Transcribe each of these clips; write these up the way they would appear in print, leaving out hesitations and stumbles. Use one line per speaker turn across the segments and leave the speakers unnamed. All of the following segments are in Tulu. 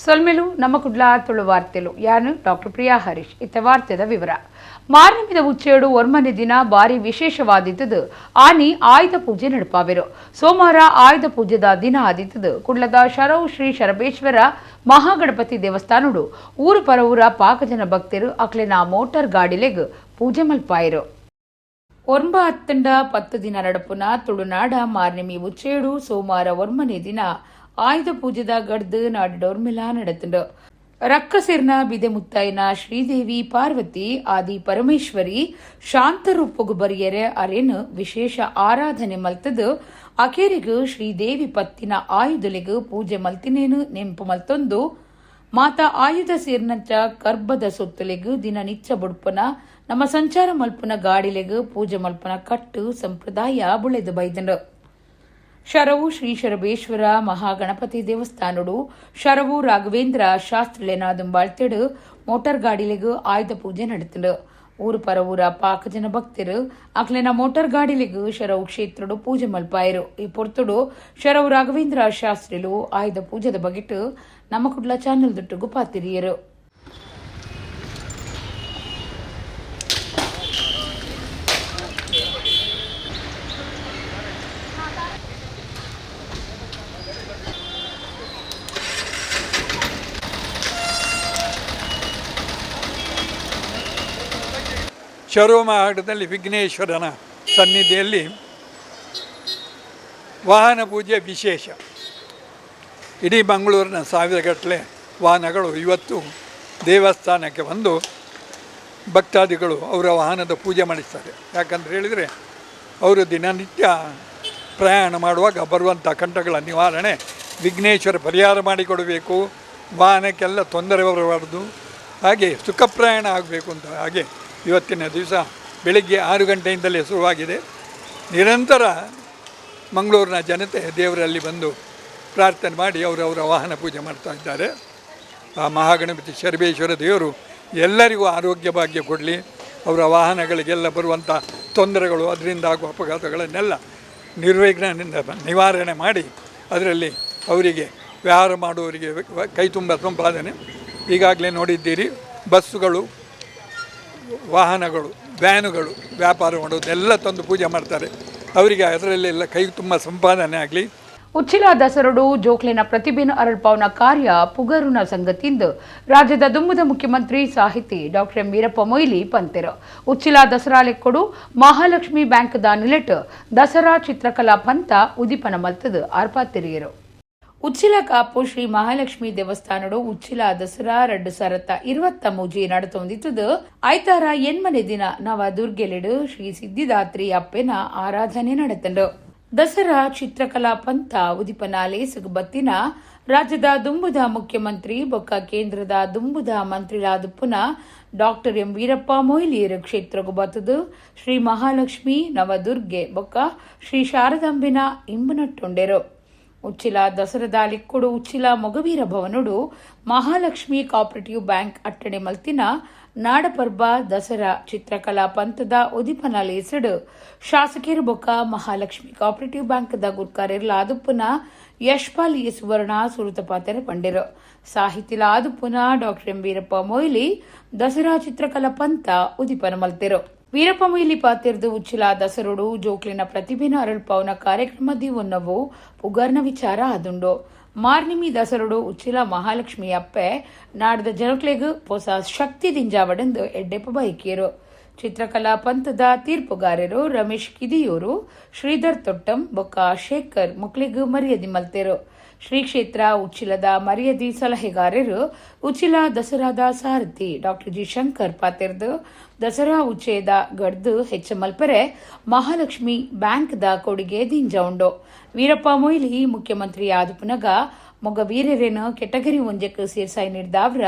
ಸೊಲ್ಮೆಲು ನಮ್ಮ ಕುಡ್ಲ ತುಳು ವಾರ್ತೆಲು. ಯಾನು ಡಾಕ್ಟರ್ ಪ್ರಿಯಾ ಹರೀಶ್. ಇತ್ತ ವಾರ್ತೆದ ವಿವರ. ಮಾರ್ನೆಮಿದ ಉಚ್ಚೇಡು ಒರ್ಮನೆ ದಿನ ಬಾರಿ ವಿಶೇಷವಾದಿತ್ತದು. ಆನಿ ಆಯುಧ ಪೂಜೆ ನಡಪಾವೆರು. ಸೋಮವಾರ ಆಯುಧ ಪೂಜೆದ ದಿನ ಆದಿತ್ತದು. ಕುಡ್ಲದ ಶರವು ಶ್ರೀ ಶರಬೇಶ್ವರ ಮಹಾಗಣಪತಿ ದೇವಸ್ಥಾನಡು ಊರು ಪರವೂರ ಪಾಕಜನ ಭಕ್ತರು ಅಕ್ಲೆನ ಮೋಟಾರ್ ಗಾಡಿಲೆಗ್ ಪೂಜೆ ಮಲ್ಪಾಯರು. ಒರ್ಂಬ ಅತ್ತಂಡ 10 ದಿನ ನಡಪುನ ತುಳುನಾಡ ಮಾರ್ನೆಮಿ ಉಚ್ಚೇಡು ಸೋಮವಾರ ಒರ್ಮನೆ ದಿನ ಆಯುಧ ಪೂಜೆದ ಗಡ್ದು ನಾಡಿಡೊರ್ಮೆಲ ನಡತುಂಡು. ರಕ್ಕಸಿರ್ನ ಬಿದೆ ಮುತ್ತಾಯಿನ ಶ್ರೀದೇವಿ ಪಾರ್ವತಿ ಆದಿ ಪರಮೇಶ್ವರಿ ಶಾಂತರೂಪಗು ಬರಿಯರೆ ಅರೇನು ವಿಶೇಷ ಆರಾಧನೆ ಮಲ್ತದು. ಅಕೇರಿಗು ಶ್ರೀದೇವಿ ಪತ್ತಿನ ಆಯುಧಲೆಗು ಪೂಜೆ ಮಲ್ತಿನೇನು ನೆಂಪು ಮಲ್ತೊಂದು ಮಾತಾ ಆಯುಧ ಸೇರ್ನಂಚ ಕರ್ಬದ ಸೊತ್ತುಲೆಗು ದಿನ ನಿಚ್ಚ ಬುಡ್ಪುನ ನಮ್ಮ ಸಂಚಾರ ಮಲ್ಪುನ ಗಾಡಿಲೆಗು ಪೂಜೆ ಮಲ್ಪುನ ಕಟ್ಟು ಸಂಪ್ರದಾಯ ಬುಳೆದು ಬೈದಂಡು. ಶರವು ಶ್ರೀ ಶರಬೇಶ್ವರ ಮಹಾಗಣಪತಿ ದೇವಸ್ಥಾನಡು ಶರವು ರಾಘವೇಂದ್ರ ಶಾಸ್ತ್ರಿಲೆನಾದುಂಬಾಳ್ತೆಡು ಮೋಟಾರ್ ಗಾಡಿಲೆಗು ಆಯುಧ ಪೂಜೆ ನಡೆತುಂಡು. ಊರು ಪರವೂರ ಪಾಕಜನ ಭಕ್ತರು ಅಕ್ಲೆನ ಮೋಟಾರ್ ಗಾಡಿಲೆಗು ಶರವು ಕ್ಷೇತ್ರಡು ಪೂಜೆ ಮಲ್ಪಾಯರು. ಈ ಪೊರ್ತುಡು ಶರವು ರಾಘವೇಂದ್ರ ಶಾಸ್ತ್ರಿಲು ಆಯುಧ ಪೂಜೆದ ಬಗೆಟ್ ನಮ್ಮ ಕುಡ್ಲ ಚಾನೆಲ್ ದುಟ್ಟುಗು ಪಾತಿರಿಯರು.
ಶರವಮಹಾಟದಲ್ಲಿ ವಿಘ್ನೇಶ್ವರನ ಸನ್ನಿಧಿಯಲ್ಲಿ ವಾಹನ ಪೂಜೆ ವಿಶೇಷ. ಇಡೀ ಮಂಗಳೂರಿನ ಸಾವಿರಗಟ್ಟಲೆ ವಾಹನಗಳು ಇವತ್ತು ದೇವಸ್ಥಾನಕ್ಕೆ ಬಂದು ಭಕ್ತಾದಿಗಳು ಅವರ ವಾಹನದ ಪೂಜೆ ಮಾಡಿಸ್ತಾರೆ. ಯಾಕಂತ ಹೇಳಿದರೆ ಅವರು ದಿನನಿತ್ಯ ಪ್ರಯಾಣ ಮಾಡುವಾಗ ಬರುವಂಥ ಕಂಟಕಗಳ ನಿವಾರಣೆ ವಿಘ್ನೇಶ್ವರ ಪರಿಹಾರ ಮಾಡಿಕೊಡಬೇಕು, ವಾಹನಕ್ಕೆಲ್ಲ ತೊಂದರೆ ಬರಬಾರ್ದು, ಹಾಗೆ ಸುಖ ಪ್ರಯಾಣ ಆಗಬೇಕು ಅಂತ. ಹಾಗೆ ಇವತ್ತಿನ ದಿವಸ ಬೆಳಿಗ್ಗೆ 6 ಗಂಟೆಯಿಂದಲೇ ಶುರುವಾಗಿದೆ. ನಿರಂತರ ಮಂಗಳೂರಿನ ಜನತೆ ದೇವರಲ್ಲಿ ಬಂದು ಪ್ರಾರ್ಥನೆ ಮಾಡಿ ಅವರವರ ವಾಹನ ಪೂಜೆ ಮಾಡ್ತಾ ಇದ್ದಾರೆ. ಆ ಮಹಾಗಣಪತಿ ಶರಬೇಶ್ವರ ದೇವರು ಎಲ್ಲರಿಗೂ ಆರೋಗ್ಯ ಭಾಗ್ಯ ಕೊಡಲಿ. ಅವರ ವಾಹನಗಳಿಗೆಲ್ಲ ಬರುವಂಥ ತೊಂದರೆಗಳು, ಅದರಿಂದ ಆಗುವ ಅಪಘಾತಗಳನ್ನೆಲ್ಲ ನಿರ್ವಿಘ್ನದಿಂದ ನಿವಾರಣೆ ಮಾಡಿ ಅದರಲ್ಲಿ ಅವರಿಗೆ ವ್ಯವಹಾರ ಮಾಡುವವರಿಗೆ ಕೈ ತುಂಬ ಸಂಪಾದನೆ. ಈಗಾಗಲೇ ನೋಡಿದ್ದೀರಿ, ಬಸ್ಸುಗಳು, ವಾಹನಗಳು, ವ್ಯಾನುಗಳು ವ್ಯಾಪಾರ ಮಾಡೋದೆಲ್ಲ ತಂದು ಪೂಜೆ ಮಾಡ್ತಾರೆ. ಅವರಿಗೆ ಅದರಲ್ಲೆಲ್ಲ ಕೈ ತುಂಬ ಸಂಪಾದನೆ ಆಗಲಿ.
ಉಚ್ಚಿಲ ದಸರಡು ಜೋಕ್ಲೆನ ಪ್ರತಿಭೆನ ಅರಳ್ಪಾವನ ಕಾರ್ಯ ಪುಗರುನ ಸಂಗತಿಂದು ರಾಜ್ಯದ ದುಂಬುದ ಮುಖ್ಯಮಂತ್ರಿ ಸಾಹಿತಿ ಡಾಕ್ಟರ್ ಎಂ ವೀರಪ್ಪ ಮೊಯ್ಲಿ ಪಂತೆರು. ಉಚ್ಚಿಲ ದಸರಾ ಲೆಕ್ಕೊಡು ಮಹಾಲಕ್ಷ್ಮಿ ಬ್ಯಾಂಕ್ ದ ನಿಲೆಟ್ ದಸರಾ ಚಿತ್ರಕಲಾ ಪಂತ ಉದಿಪನ ಮಲ್ತದು ಆರ್ಪಾತಿರಿಯರು. ಉಚ್ಚಿಲ ಕಾಪು ಶ್ರೀ ಮಹಾಲಕ್ಷ್ಮಿ ದೇವಸ್ಥಾನಡು ಉಚ್ಚಿಲ ದಸರಾ 2023 ನಡತೊಂದಿತ್ತದು. ಐತಾರ ಎನ್ಮನೆ ದಿನ ನವ ದುರ್ಗೆಲೆಡು ಶ್ರೀ ಸಿದ್ಧಿದಾತ್ರಿ ಅಪ್ಪೆನ ಆರಾಧನೆ ನಡೆತಂಡು. ದಸರಾ ಚಿತ್ರಕಲಾ ಪಂಥ ಉದಿಪನ ಲೇಸುಗು ಬತ್ತಿನ ರಾಜ್ಯದ ದುಂಬುದ ಮುಖ್ಯಮಂತ್ರಿ ಬೊಕ್ಕ ಕೇಂದ್ರದ ದುಂಬುದ ಮಂತ್ರಿಲಾದುಪ್ಪುನ ಡಾಕ್ಟರ್ ಎಂ ವೀರಪ್ಪ ಮೊಯ್ಲಿಯರು ಕ್ಷೇತ್ರಗು ಬತ್ತದು ಶ್ರೀ ಮಹಾಲಕ್ಷ್ಮಿ ನವದುರ್ಗೆ ಬೊಕ್ಕ ಶ್ರೀ ಶಾರದಾಂಬಿನ ಇಂಬುನಟ್ಟೊಂಡೆರು. ಉಚ್ಚಿಲ ದಸರದ ಲಿಕ್ಕುಡು ಉಚ್ಚಿಲ ಮೊಗವೀರ ಭವನುಡು ಮಹಾಲಕ್ಷ್ಮಿ ಕೋಆಪರೇಟಿವ್ ಬ್ಯಾಂಕ್ ಅಟ್ಟಣೆ ಮಲ್ತಿನ ನಾಡಪರ್ಬ ದಸರಾ ಚಿತ್ರಕಲಾ ಪಂಥದ ಉದಿಪನ ಲೇಸಡು ಶಾಸಕಿಯರು ಬೊಕ್ಕ ಮಹಾಲಕ್ಷ್ಮಿ ಕೋಆಪರೇಟಿವ್ ಬ್ಯಾಂಕ್ the ಗುರ್ಕಾರೆರ್ಲ ಆದುಪ್ಪುನ ಯಶ್ಪಾಲ್ ಎ ಸುವರ್ಣ ಸುರುತ ಪಾತೆರ ಪಂಡೆರು. ಸಾಹಿತಿಲ ಆದುಪ್ಪುನ ಡಾಕ್ಟರ್ ಎಂ ವೀರಪ್ಪ ಮೊಯ್ಲಿ ದಸರಾ ಚಿತ್ರಕಲಾ ಪಂಥ ಉದಿಪನ ಮಲ್ತೆರು. ವೀರಪ್ಪ ಮೊಯ್ಲಿ ಪಾತೆರ್ದು ಉಚ್ಚಿಲ ದಸರುಡು ಜೋಕ್ಲಿನ ಪ್ರತಿಭೆನ ಅರಳ್ಪಾವನ ಕಾರ್ಯಕ್ರಮ ದಿವೊನ್ನವು ಪುಗರ್ನ ವಿಚಾರ ಆದುಂಡು. ಮಾರ್ನಿಮಿ ದಸರುಡು ಉಚ್ಚಿಲ ಮಹಾಲಕ್ಷ್ಮಿ ಅಪ್ಪೆ ನಾಡ್ದ ಜನಕ್ಲೆಗ್ ಪೊಸ ಶಕ್ತಿ ದಿಂಜಾವಡೆಂದು ಎಡ್ಡೆಪ್ಪ ಬೈಕಿಯರು. ಚಿತ್ರಕಲಾ ಪಂಥದ ತೀರ್ಪುಗಾರರು ರಮೇಶ್ ಕಿದಿಯೂರು, ಶ್ರೀಧರ್ ತೊಟ್ಟಂ ಬೊಕ್ಕ ಶೇಖರ್ ಮುಕ್ಲಿಗ್ ಮರ್ಯಾದೆ ಮಲ್ತೆರು. ಶ್ರೀ ಕ್ಷೇತ್ರ ಉಚ್ಚಿಲದ ಮರ್ಯಾದಿ ಸಲಹೆಗಾರರು ಉಚ್ಚಿಲ ದಸರಾದ ಸಾರಥಿ ಡಾಕ್ಟರ್ ಜಿ ಶಂಕರ್ ಪಾತೆರ್ದು ದಸರಾ ಉಚ್ಚೇದ ಗಡ್ದು ಹೆಚ್ಚ ಮಲ್ಪರೆ ಮಹಾಲಕ್ಷ್ಮಿ ಬ್ಯಾಂಕ್ the ಕೊಡುಗೆ ದಿಂಜ ಉಂಡು. ವೀರಪ್ಪ ಮೊಯ್ಲಿ ಮುಖ್ಯಮಂತ್ರಿ ಆದುಪುನಗ ಮೊಗ ವೀರರೇನು ಕೆಟಗರಿ ಒಂಜೆಕ್ ಸೇರ್ಸಾಯಿ ನೀಡಿದಾವ್ರ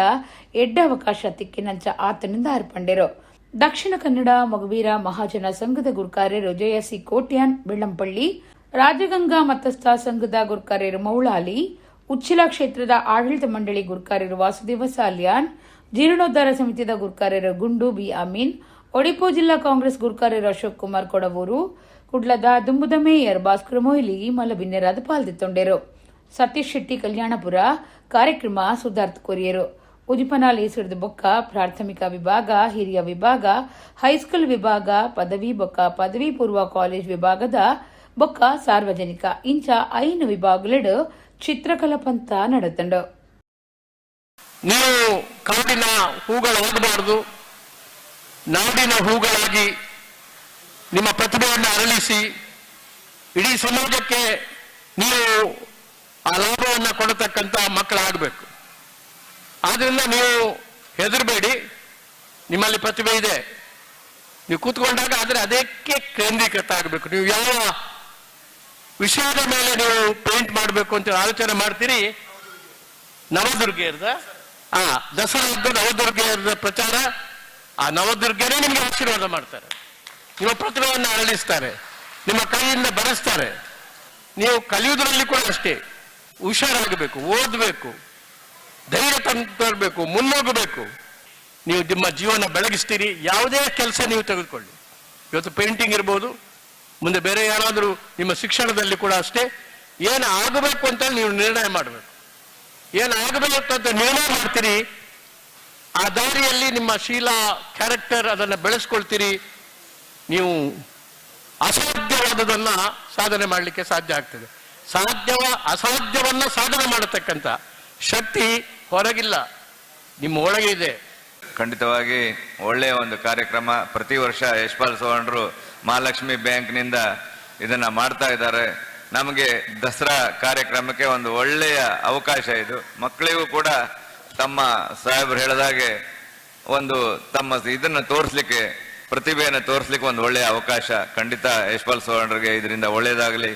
ಎಡ್ಡ ಅವಕಾಶ ತಿಕ್ಕಿನಂಚ ಆತನಿಂದ ಅರ್ಪಂಡೆರು. ದಕ್ಷಿಣ ಕನ್ನಡ ಮೊಗವೀರ ಮಹಾಜನ ಸಂಘದ ಗುರ್ಕಾರ್ಯರು ಜಯಸಿ ಕೋಟ್ಯಾನ್ ಬೆಳ್ಳಂಪಳ್ಳಿ, ರಾಜಗಂಗಾ ಮತಸ್ಥ ಸಂಘದ ಗುರ್ಕಾರ್ಯರು ಮೌಳಾಲಿ, ಉಚ್ಚಿಲ ಕ್ಷೇತ್ರದ ಆಡಳಿತ ಮಂಡಳಿ ಗುರ್ಕಾರ್ಯರು ವಾಸುದೇವ ಸಾಲ್ಯಾನ್, ಜೀರ್ಣೋದ್ಧಾರ ಸಮಿತಿದ ಗುರ್ಕಾರ್ಯರು ಗುಂಡು ಬಿ ಅಮೀನ್, ಒಡಿಪು ಜಿಲ್ಲಾ ಕಾಂಗ್ರೆಸ್ ಗುರ್ಕಾರ್ಯರು ಅಶೋಕ್ ಕುಮಾರ್ ಕೊಡವೂರು, ಕುಡ್ಲದ ದುಂಬುದ ಮೇಯರ್ ಭಾಸ್ಕರ ಮೊಯ್ಲಿ ಮಲಬಿನ್ನೆರಾದ ಪಾಲ್ದಿತ್ತೊಂಡೆರು. ಸತೀಶ್ ಶೆಟ್ಟಿ ಕಲ್ಯಾಣಪುರ ಕಾರ್ಯಕ್ರಮ ಸುಧಾರ್ಥ ಕೊರಿಯರು. ಉದಿಪನ ಲೇಸಿಡಿದ ಬೊಕ್ಕ ಪ್ರಾಥಮಿಕ ವಿಭಾಗ, ಹಿರಿಯ ವಿಭಾಗ, ಹೈಸ್ಕೂಲ್ ವಿಭಾಗ, ಪದವಿ ಬೊಕ್ಕ ಪದವಿ ಪೂರ್ವ ಕಾಲೇಜ್ ವಿಭಾಗದ ಬೊಕ್ಕ ಸಾರ್ವಜನಿಕ ಇಂಚ 5 ವಿಭಾಗಲೆಡ್ ಚಿತ್ರಕಲಾ ಪಂಥ ನಡೆತಂಡು.
ನೀವು ಕಾಡಿನ ಹೂಗಳಾಗಬಾರದು, ನಾಡಿನ ಹೂಗಳಾಗಿ ನಿಮ್ಮ ಪ್ರತಿಭೆಯನ್ನು ಅರಳಿಸಿ ಇಡೀ ಸಮಾಜಕ್ಕೆ ನೀವು ಆ ಲಾಭವನ್ನು ಕೊಡತಕ್ಕಂಥ ಮಕ್ಕಳಾಗಬೇಕು. ಆದ್ರಿಂದ ನೀವು ಹೆದರಬೇಡಿ, ನಿಮ್ಮಲ್ಲಿ ಪ್ರತಿಭೆ ಇದೆ. ನೀವು ಕೂತ್ಕೊಂಡಾಗ ಆದರೆ ಅದಕ್ಕೆ ಕೇಂದ್ರೀಕೃತ ಆಗಬೇಕು. ನೀವು ಯಾವ ವಿಷಯದ ಮೇಲೆ ನೀವು ಪೇಂಟ್ ಮಾಡಬೇಕು ಅಂತ ಆಲೋಚನೆ ಮಾಡ್ತೀರಿ. ನವದುರ್ಗೆಯರ್ದ ದಸರಾದ ನವದುರ್ಗೆಯರ ಪ್ರಚಾರ, ಆ ನವದುರ್ಗೆನೇ ನಿಮಗೆ ಆಶೀರ್ವಾದ ಮಾಡ್ತಾರೆ, ನಿಮ್ಮ ಪ್ರತಿಭೆಯನ್ನು ಅರಳಿಸ್ತಾರೆ, ನಿಮ್ಮ ಕೈಯಿಂದ ಬರೆಸ್ತಾರೆ. ನೀವು ಕಲಿಯುವುದರಲ್ಲಿ ಕೂಡ ಅಷ್ಟೇ ಹುಷಾರಾಗಬೇಕು, ಓದಬೇಕು, ಧೈರ್ಯ ತರಬೇಕು, ಮುನ್ನೋಗಬೇಕು. ನೀವು ನಿಮ್ಮ ಜೀವನ ಬೆಳಗಿಸ್ತೀರಿ. ಯಾವುದೇ ಕೆಲಸ ನೀವು ತೆಗೆದುಕೊಳ್ಳಿ, ಇವತ್ತು ಪೇಂಟಿಂಗ್ ಇರ್ಬೋದು, ಮುಂದೆ ಬೇರೆ ಯಾರಾದರೂ ನಿಮ್ಮ ಶಿಕ್ಷಣದಲ್ಲಿ ಕೂಡ ಅಷ್ಟೇ, ಏನು ಆಗಬೇಕು ಅಂತ ನೀವು ನಿರ್ಣಯ ಮಾಡಬೇಕು. ಏನಾಗಬೇಕು ಅಂತ ನಿರ್ಣಯ ಮಾಡ್ತೀರಿ, ಆ ದಾರಿಯಲ್ಲಿ ನಿಮ್ಮ ಶೀಲ, ಕ್ಯಾರೆಕ್ಟರ್ ಅದನ್ನು ಬೆಳೆಸ್ಕೊಳ್ತೀರಿ. ನೀವು ಅಸಾಧ್ಯವಾದದನ್ನ ಸಾಧನೆ ಮಾಡಲಿಕ್ಕೆ ಸಾಧ್ಯ ಆಗ್ತದೆ. ಅಸಾಧ್ಯವನ್ನ ಸಾಧನೆ ಮಾಡತಕ್ಕಂಥ ಶಕ್ತಿ ಹೊರಗಿಲ್ಲ, ನಿಮ್ಮ ಒಳಗೆ ಇದೆ.
ಖಂಡಿತವಾಗಿ ಒಳ್ಳೆಯ ಒಂದು ಕಾರ್ಯಕ್ರಮ. ಪ್ರತಿ ವರ್ಷ ಯಶ್ಪಾಲ್ ಸುವರ್ಣರು ಮಹಾಲಕ್ಷ್ಮಿ ಬ್ಯಾಂಕ್ನಿಂದ ಇದನ್ನ ಮಾಡ್ತಾ ಇದ್ದಾರೆ. ನಮಗೆ ದಸರಾ ಕಾರ್ಯಕ್ರಮಕ್ಕೆ ಒಂದು ಒಳ್ಳೆಯ ಅವಕಾಶ ಇದು. ಮಕ್ಕಳಿಗೂ ಕೂಡ ತಮ್ಮ ಸಾಹೇಬರು ಹೇಳಿದಾಗೆ ಒಂದು ತಮ್ಮ ಇದನ್ನು ತೋರಿಸ್ಲಿಕ್ಕೆ, ಪ್ರತಿಭೆಯನ್ನು ತೋರಿಸ್ಲಿಕ್ಕೆ ಒಂದು ಒಳ್ಳೆಯ ಅವಕಾಶ. ಖಂಡಿತ ಯಶ್ಪಾಲ್ ಸುವರ್ಣರಿಗೆ ಇದರಿಂದ ಒಳ್ಳೆಯದಾಗಲಿ.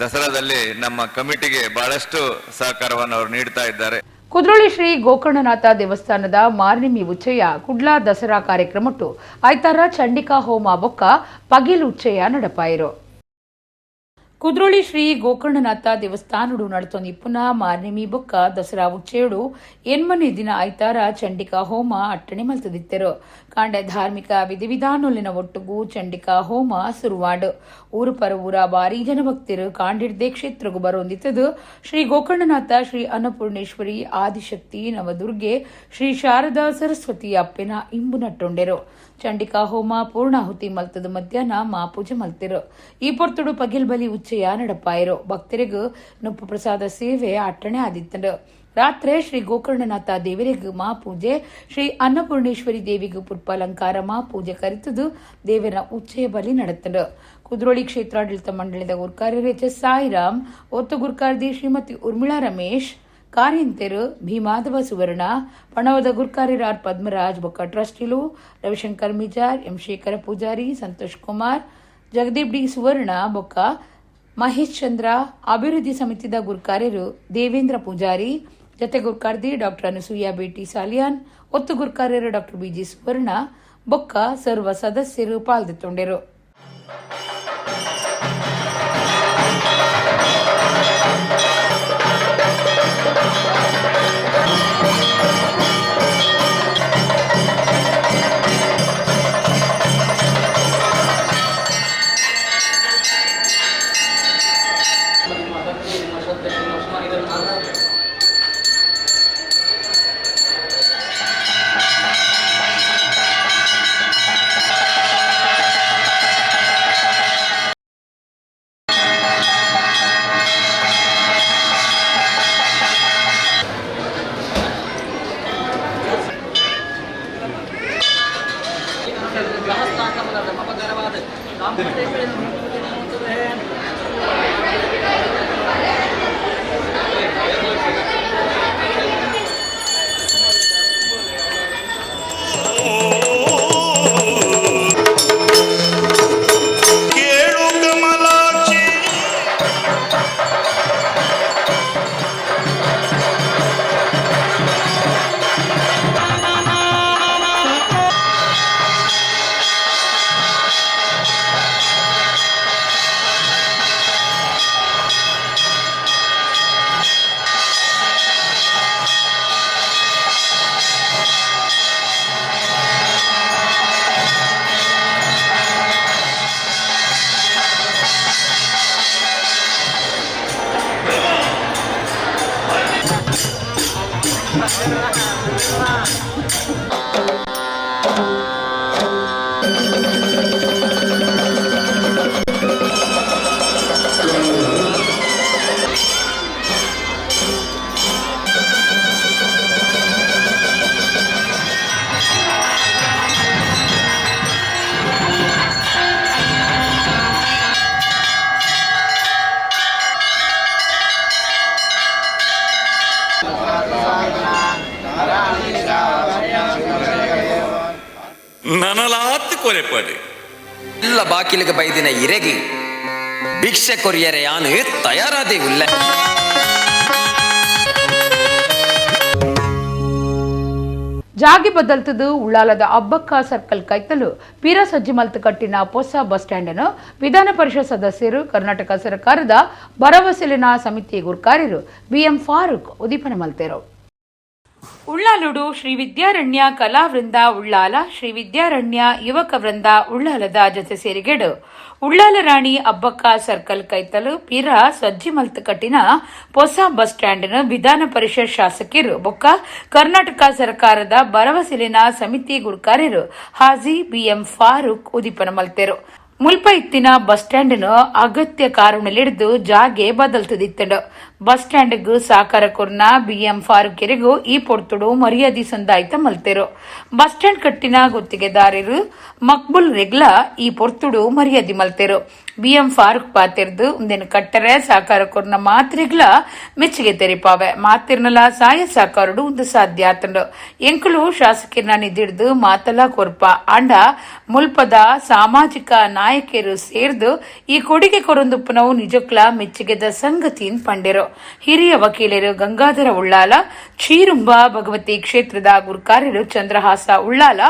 ದಸರಾದಲ್ಲಿ ನಮ್ಮ ಕಮಿಟಿಗೆ ಬಹಳಷ್ಟು ಸಹಕಾರವನ್ನು ಅವರು ನೀಡ್ತಾ ಇದ್ದಾರೆ.
ಕುದ್ರೋಳಿ ಶ್ರೀ ಗೋಕರ್ಣನಾಥ ದೇವಸ್ಥಾನದ ಮಾರ್ನಿಮಿ ಉಚ್ಚಯ ಕುಡ್ಲಾ ದಸರಾ ಕಾರ್ಯಕ್ರಮಟ್ಟು ಐತಾರ ಚಂಡಿಕಾ ಹೋಮ ಬೊಕ್ಕ ಪಗಿಲ್ ಉಚ್ಚಯ ನಡಪಾಯಿರು. ಕುದ್ರೋಳಿ ಶ್ರೀ ಗೋಕರ್ಣನಾಥ ದೇವಸ್ಥಾನಡು ನಡತೊಂದಿ ಪುನಃ ಮಾರ್ನಿಮಿ ಬೊಕ್ಕ ದಸರಾ ಉಚ್ಚಯಡು ಎನ್ಮನೆ ದಿನ ಐತಾರ ಚಂಡಿಕಾ ಹೋಮ ಅಟ್ಟಣೆ ಮಲ್ತದಿತ್ತೆರು. ಕಾಂಡೆ ಧಾರ್ಮಿಕ ವಿಧಿವಿಧಾನೊಲಿನ ಒಟ್ಟುಗು ಚಂಡಿಕಾ ಹೋಮ ಸುರುವಾಡು. ಊರು ಪರ ಊರ ಬಾರಿ ಜನ ಭಕ್ತರು ಕಾಂಡಿಡ್ದೆ ಕ್ಷೇತ್ರಗು ಬರೋಂದಿತ್ತದು. ಶ್ರೀ ಗೋಕರ್ಣನಾಥ, ಶ್ರೀ ಅನ್ನಪೂರ್ಣೇಶ್ವರಿ, ಆದಿಶಕ್ತಿ, ನವದುರ್ಗೆ, ಶ್ರೀ ಶಾರದಾ ಸರಸ್ವತಿ ಅಪ್ಪೆನ ಇಂಬು ನಟ್ಟೊಂಡೆರು. ಚಂಡಿಕಾ ಹೋಮ ಪೂರ್ಣಾಹುತಿ ಮಲ್ತದ ಮಧ್ಯಾಹ್ನ ಮಾಪೂಜೆ ಮಲ್ತಿರು. ಈ ಪೊರ್ತುಡು ಪಗಿಲ್ ಬಲಿ ಉಚ್ಚಯ ನಡಪಾಯಿರು. ಭಕ್ತರಿಗೂ ನುಪ್ಪು ಪ್ರಸಾದ ಸೇವೆ ಅಟ್ಟಣೆ ಆದಿತ್ತಂಡು. ರಾತ್ರಿ ಶ್ರೀ ಗೋಕರ್ಣನಾಥ ದೇವರಿಗೂ ಮಾಪೂಜೆ, ಶ್ರೀ ಅನ್ನಪೂರ್ಣೇಶ್ವರಿ ದೇವಿಗೂ ಪುಷ್ಪಾಲಂಕಾರ ಮಾಪೂಜೆ ಕರಿತದು ದೇವರ ಉಚ್ಚಯ ಬಲಿ ನಡೆತಂಡು. ಕುದ್ರೋಳಿ ಕ್ಷೇತ್ರಾಡಳಿತ ಮಂಡಳಿದ ಗುರ್ಕಾರ್ಯರು ಎಚ್ ಎಸ್ ಸಾಯಿರಾಮ್, ಒತ್ತು ಗುರ್ಕಾರ್ದಿ ಶ್ರೀಮತಿ ಉರ್ಮಿಳಾ ರಮೇಶ್, ಕಾರ್ಯಂತೆರು ಭೀಮಾಧವ ಸುವರ್ಣ, ಪಣವದ ಗುರ್ಕಾರ್ಯರು ಆರ್ ಪದ್ಮರಾಜ್ ಬೊಕ್ಕ ಟ್ರಸ್ಟಿಲು ರವಿಶಂಕರ್ ಮಿಜಾರ್, ಎಂ ಶೇಖರ ಪೂಜಾರಿ, ಸಂತೋಷ್ ಕುಮಾರ್, ಜಗದೀಪ್ ಡಿ ಸುವರ್ಣ ಬೊಕ್ಕ ಮಹೇಶ್ ಚಂದ್ರ, ಅಭಿವೃದ್ಧಿ ಸಮಿತಿದ ಗುರ್ಕಾರ್ಯರು ದೇವೇಂದ್ರ ಪೂಜಾರಿ, ಜತೆ ಗುರ್ಕಾರ್ದಿ ಡಾಕ್ಟರ್ ಅನಸೂಯ ಬೇಟಿ ಸಾಲಿಯಾನ್, ಒತ್ತು ಗುರ್ಕಾರ್ಯರು ಡಾಕ್ಟರ್ ಬಿಜಿ ಸುವರ್ಣ ಬೊಕ್ಕ ಸರ್ವ ಸದಸ್ಯರು ಪಾಲ್ದೆತ್ತೊಂಡೆರು.
ನನಲಾತ್ ಕೊರೆಪಡೆ
ಎಲ್ಲ ಬಾಕಿಲಿಗೆ ಬೈದಿನ ಇರೆಗಿ ಭಿಕ್ಷೆ ಕೊರಿಯರೆ ಯಾನು ತಯಾರಾದೆ ಉಲ್ಲ.
ಜಾಗಿ ಬದಲ್ತದು ಉಳ್ಳಾಲದ ಅಬ್ಬಕ್ಕ ಸರ್ಕಲ್ ಕೈತಲು ಪೀರ ಸಜ್ಜಿಮಲ್ತ್ ಕಟ್ಟಿನ ಹೊಸ ಬಸ್ ಸ್ಟ್ಯಾಂಡ್ ಅನ್ನು ವಿಧಾನ ಪರಿಷತ್ ಸದಸ್ಯರು ಕರ್ನಾಟಕ ಸರ್ಕಾರದ ಭರವಸೆಲಿನ ಸಮಿತಿ ಗುರ್ಕಾರ್ಯರು ಬಿಎಂ ಫಾರೂಕ್ ಉದೀಪನ ಮಲ್ತೆರು. ಉಳ್ಳಾಲುಡು ಶ್ರೀ ವಿದ್ಯಾರಣ್ಯ ಕಲಾವೃಂದ ಉಳ್ಳಾಲ, ಶ್ರೀ ವಿದ್ಯಾರಣ್ಯ ಯುವಕ ವೃಂದ ಉಳ್ಳಾಲದ ಜೊತೆ ಸೇರಿಗೆಡು ಉಳ್ಳಾಲ ರಾಣಿ ಅಬ್ಬಕ್ಕ ಸರ್ಕಲ್ ಕೈತಲು ಪೀರ ಸಜ್ಜಿಮಲ್ತ್ ಕಟ್ಟಿನ ಹೊಸ ಬಸ್ ಸ್ಟ್ಯಾಂಡ್ ವಿಧಾನ ಪರಿಷತ್ ಶಾಸಕರು ಬೊಕ್ಕ ಕರ್ನಾಟಕ ಸರ್ಕಾರದ ಭರವಸೆಲಿನ ಸಮಿತಿ ಗುರ್ಕಾರ್ಯರು ಹಾಜಿ ಬಿಎಂ ಫಾರೂಕ್ ಉದೀಪನ ಮಲ್ತೆರು. ಮುಲ್ಪ ಇತ್ತಿನ ಬಸ್ ಸ್ಟ್ಯಾಂಡ್ ಅಗತ್ಯ ಕಾರಣಲಿಡಿದು ಜಾಗೆ ಬದಲ್ತದಿತ್ತಂಡು. ಬಸ್ ಸ್ಟ್ಯಾಂಡ್ಗ್ ಸಾಕಾರ ಕೊರ್ನ ಬಿಎಂ ಫಾರೂಕೆರಿಗೂ ಈ ಪೊರ್ತುಡು ಮರ್ಯಾದೆ ಸಂದಾಯ್ತ ಮಲ್ತೆರು. ಬಸ್ ಸ್ಟ್ಯಾಂಡ್ ಕಟ್ಟಿನ ಗುತ್ತಿಗೆದಾರರು ಮಕ್ಬುಲ್ ರೆಗ್ಲಾ ಈ ಪೊರ್ತುಡು ಮರ್ಯಾದೆ ಮಲ್ತೆರು. ಬಿಎಂ ಫಾರೂಕ್ ಪಾತಿರ್ದು ಉಂದೆನ್ ಕಟ್ಟರೆ ಸಾಕಾರ ಕೊರ್ನ ಮಾತ್ರೆಗ್ಲ ಮೆಚ್ಚುಗೆ ತೆರಿಪಾವೆ ಮಾತಿರ್ನಲ ಸಾಯ ಸಾಕಾರುಡು ಒಂದು ಸಾಧ್ಯ ಆತಂಡು. ಎಂಕುಲು ಶಾಸಕಿರ್ನ ನಿಧಿಡ್ದು ಮಾತಲ ಕೊರ್ಪ ಆಂಡ ಮುಲ್ಪದ ಸಾಮಾಜಿಕ ನಾಯಕರು ಸೇರ್ದು ಈ ಕೊಡುಗೆ ಕೊರೊಂದುಪ್ಪನವು ನಿಜಕ್ಲ ಮೆಚ್ಚುಗೆದ ಸಂಗತಿನ್ ಪಂಡೆರು. ಹಿರಿಯ ವಕೀಲರು ಗಂಗಾಧರ ಉಳ್ಳಾಲ, ಚೀರುಂಬ ಭಗವತಿ ಕ್ಷೇತ್ರದ ಗುರ್ಕಾರ್ಯರು ಚಂದ್ರಹಾಸ ಉಳ್ಳಾಲ,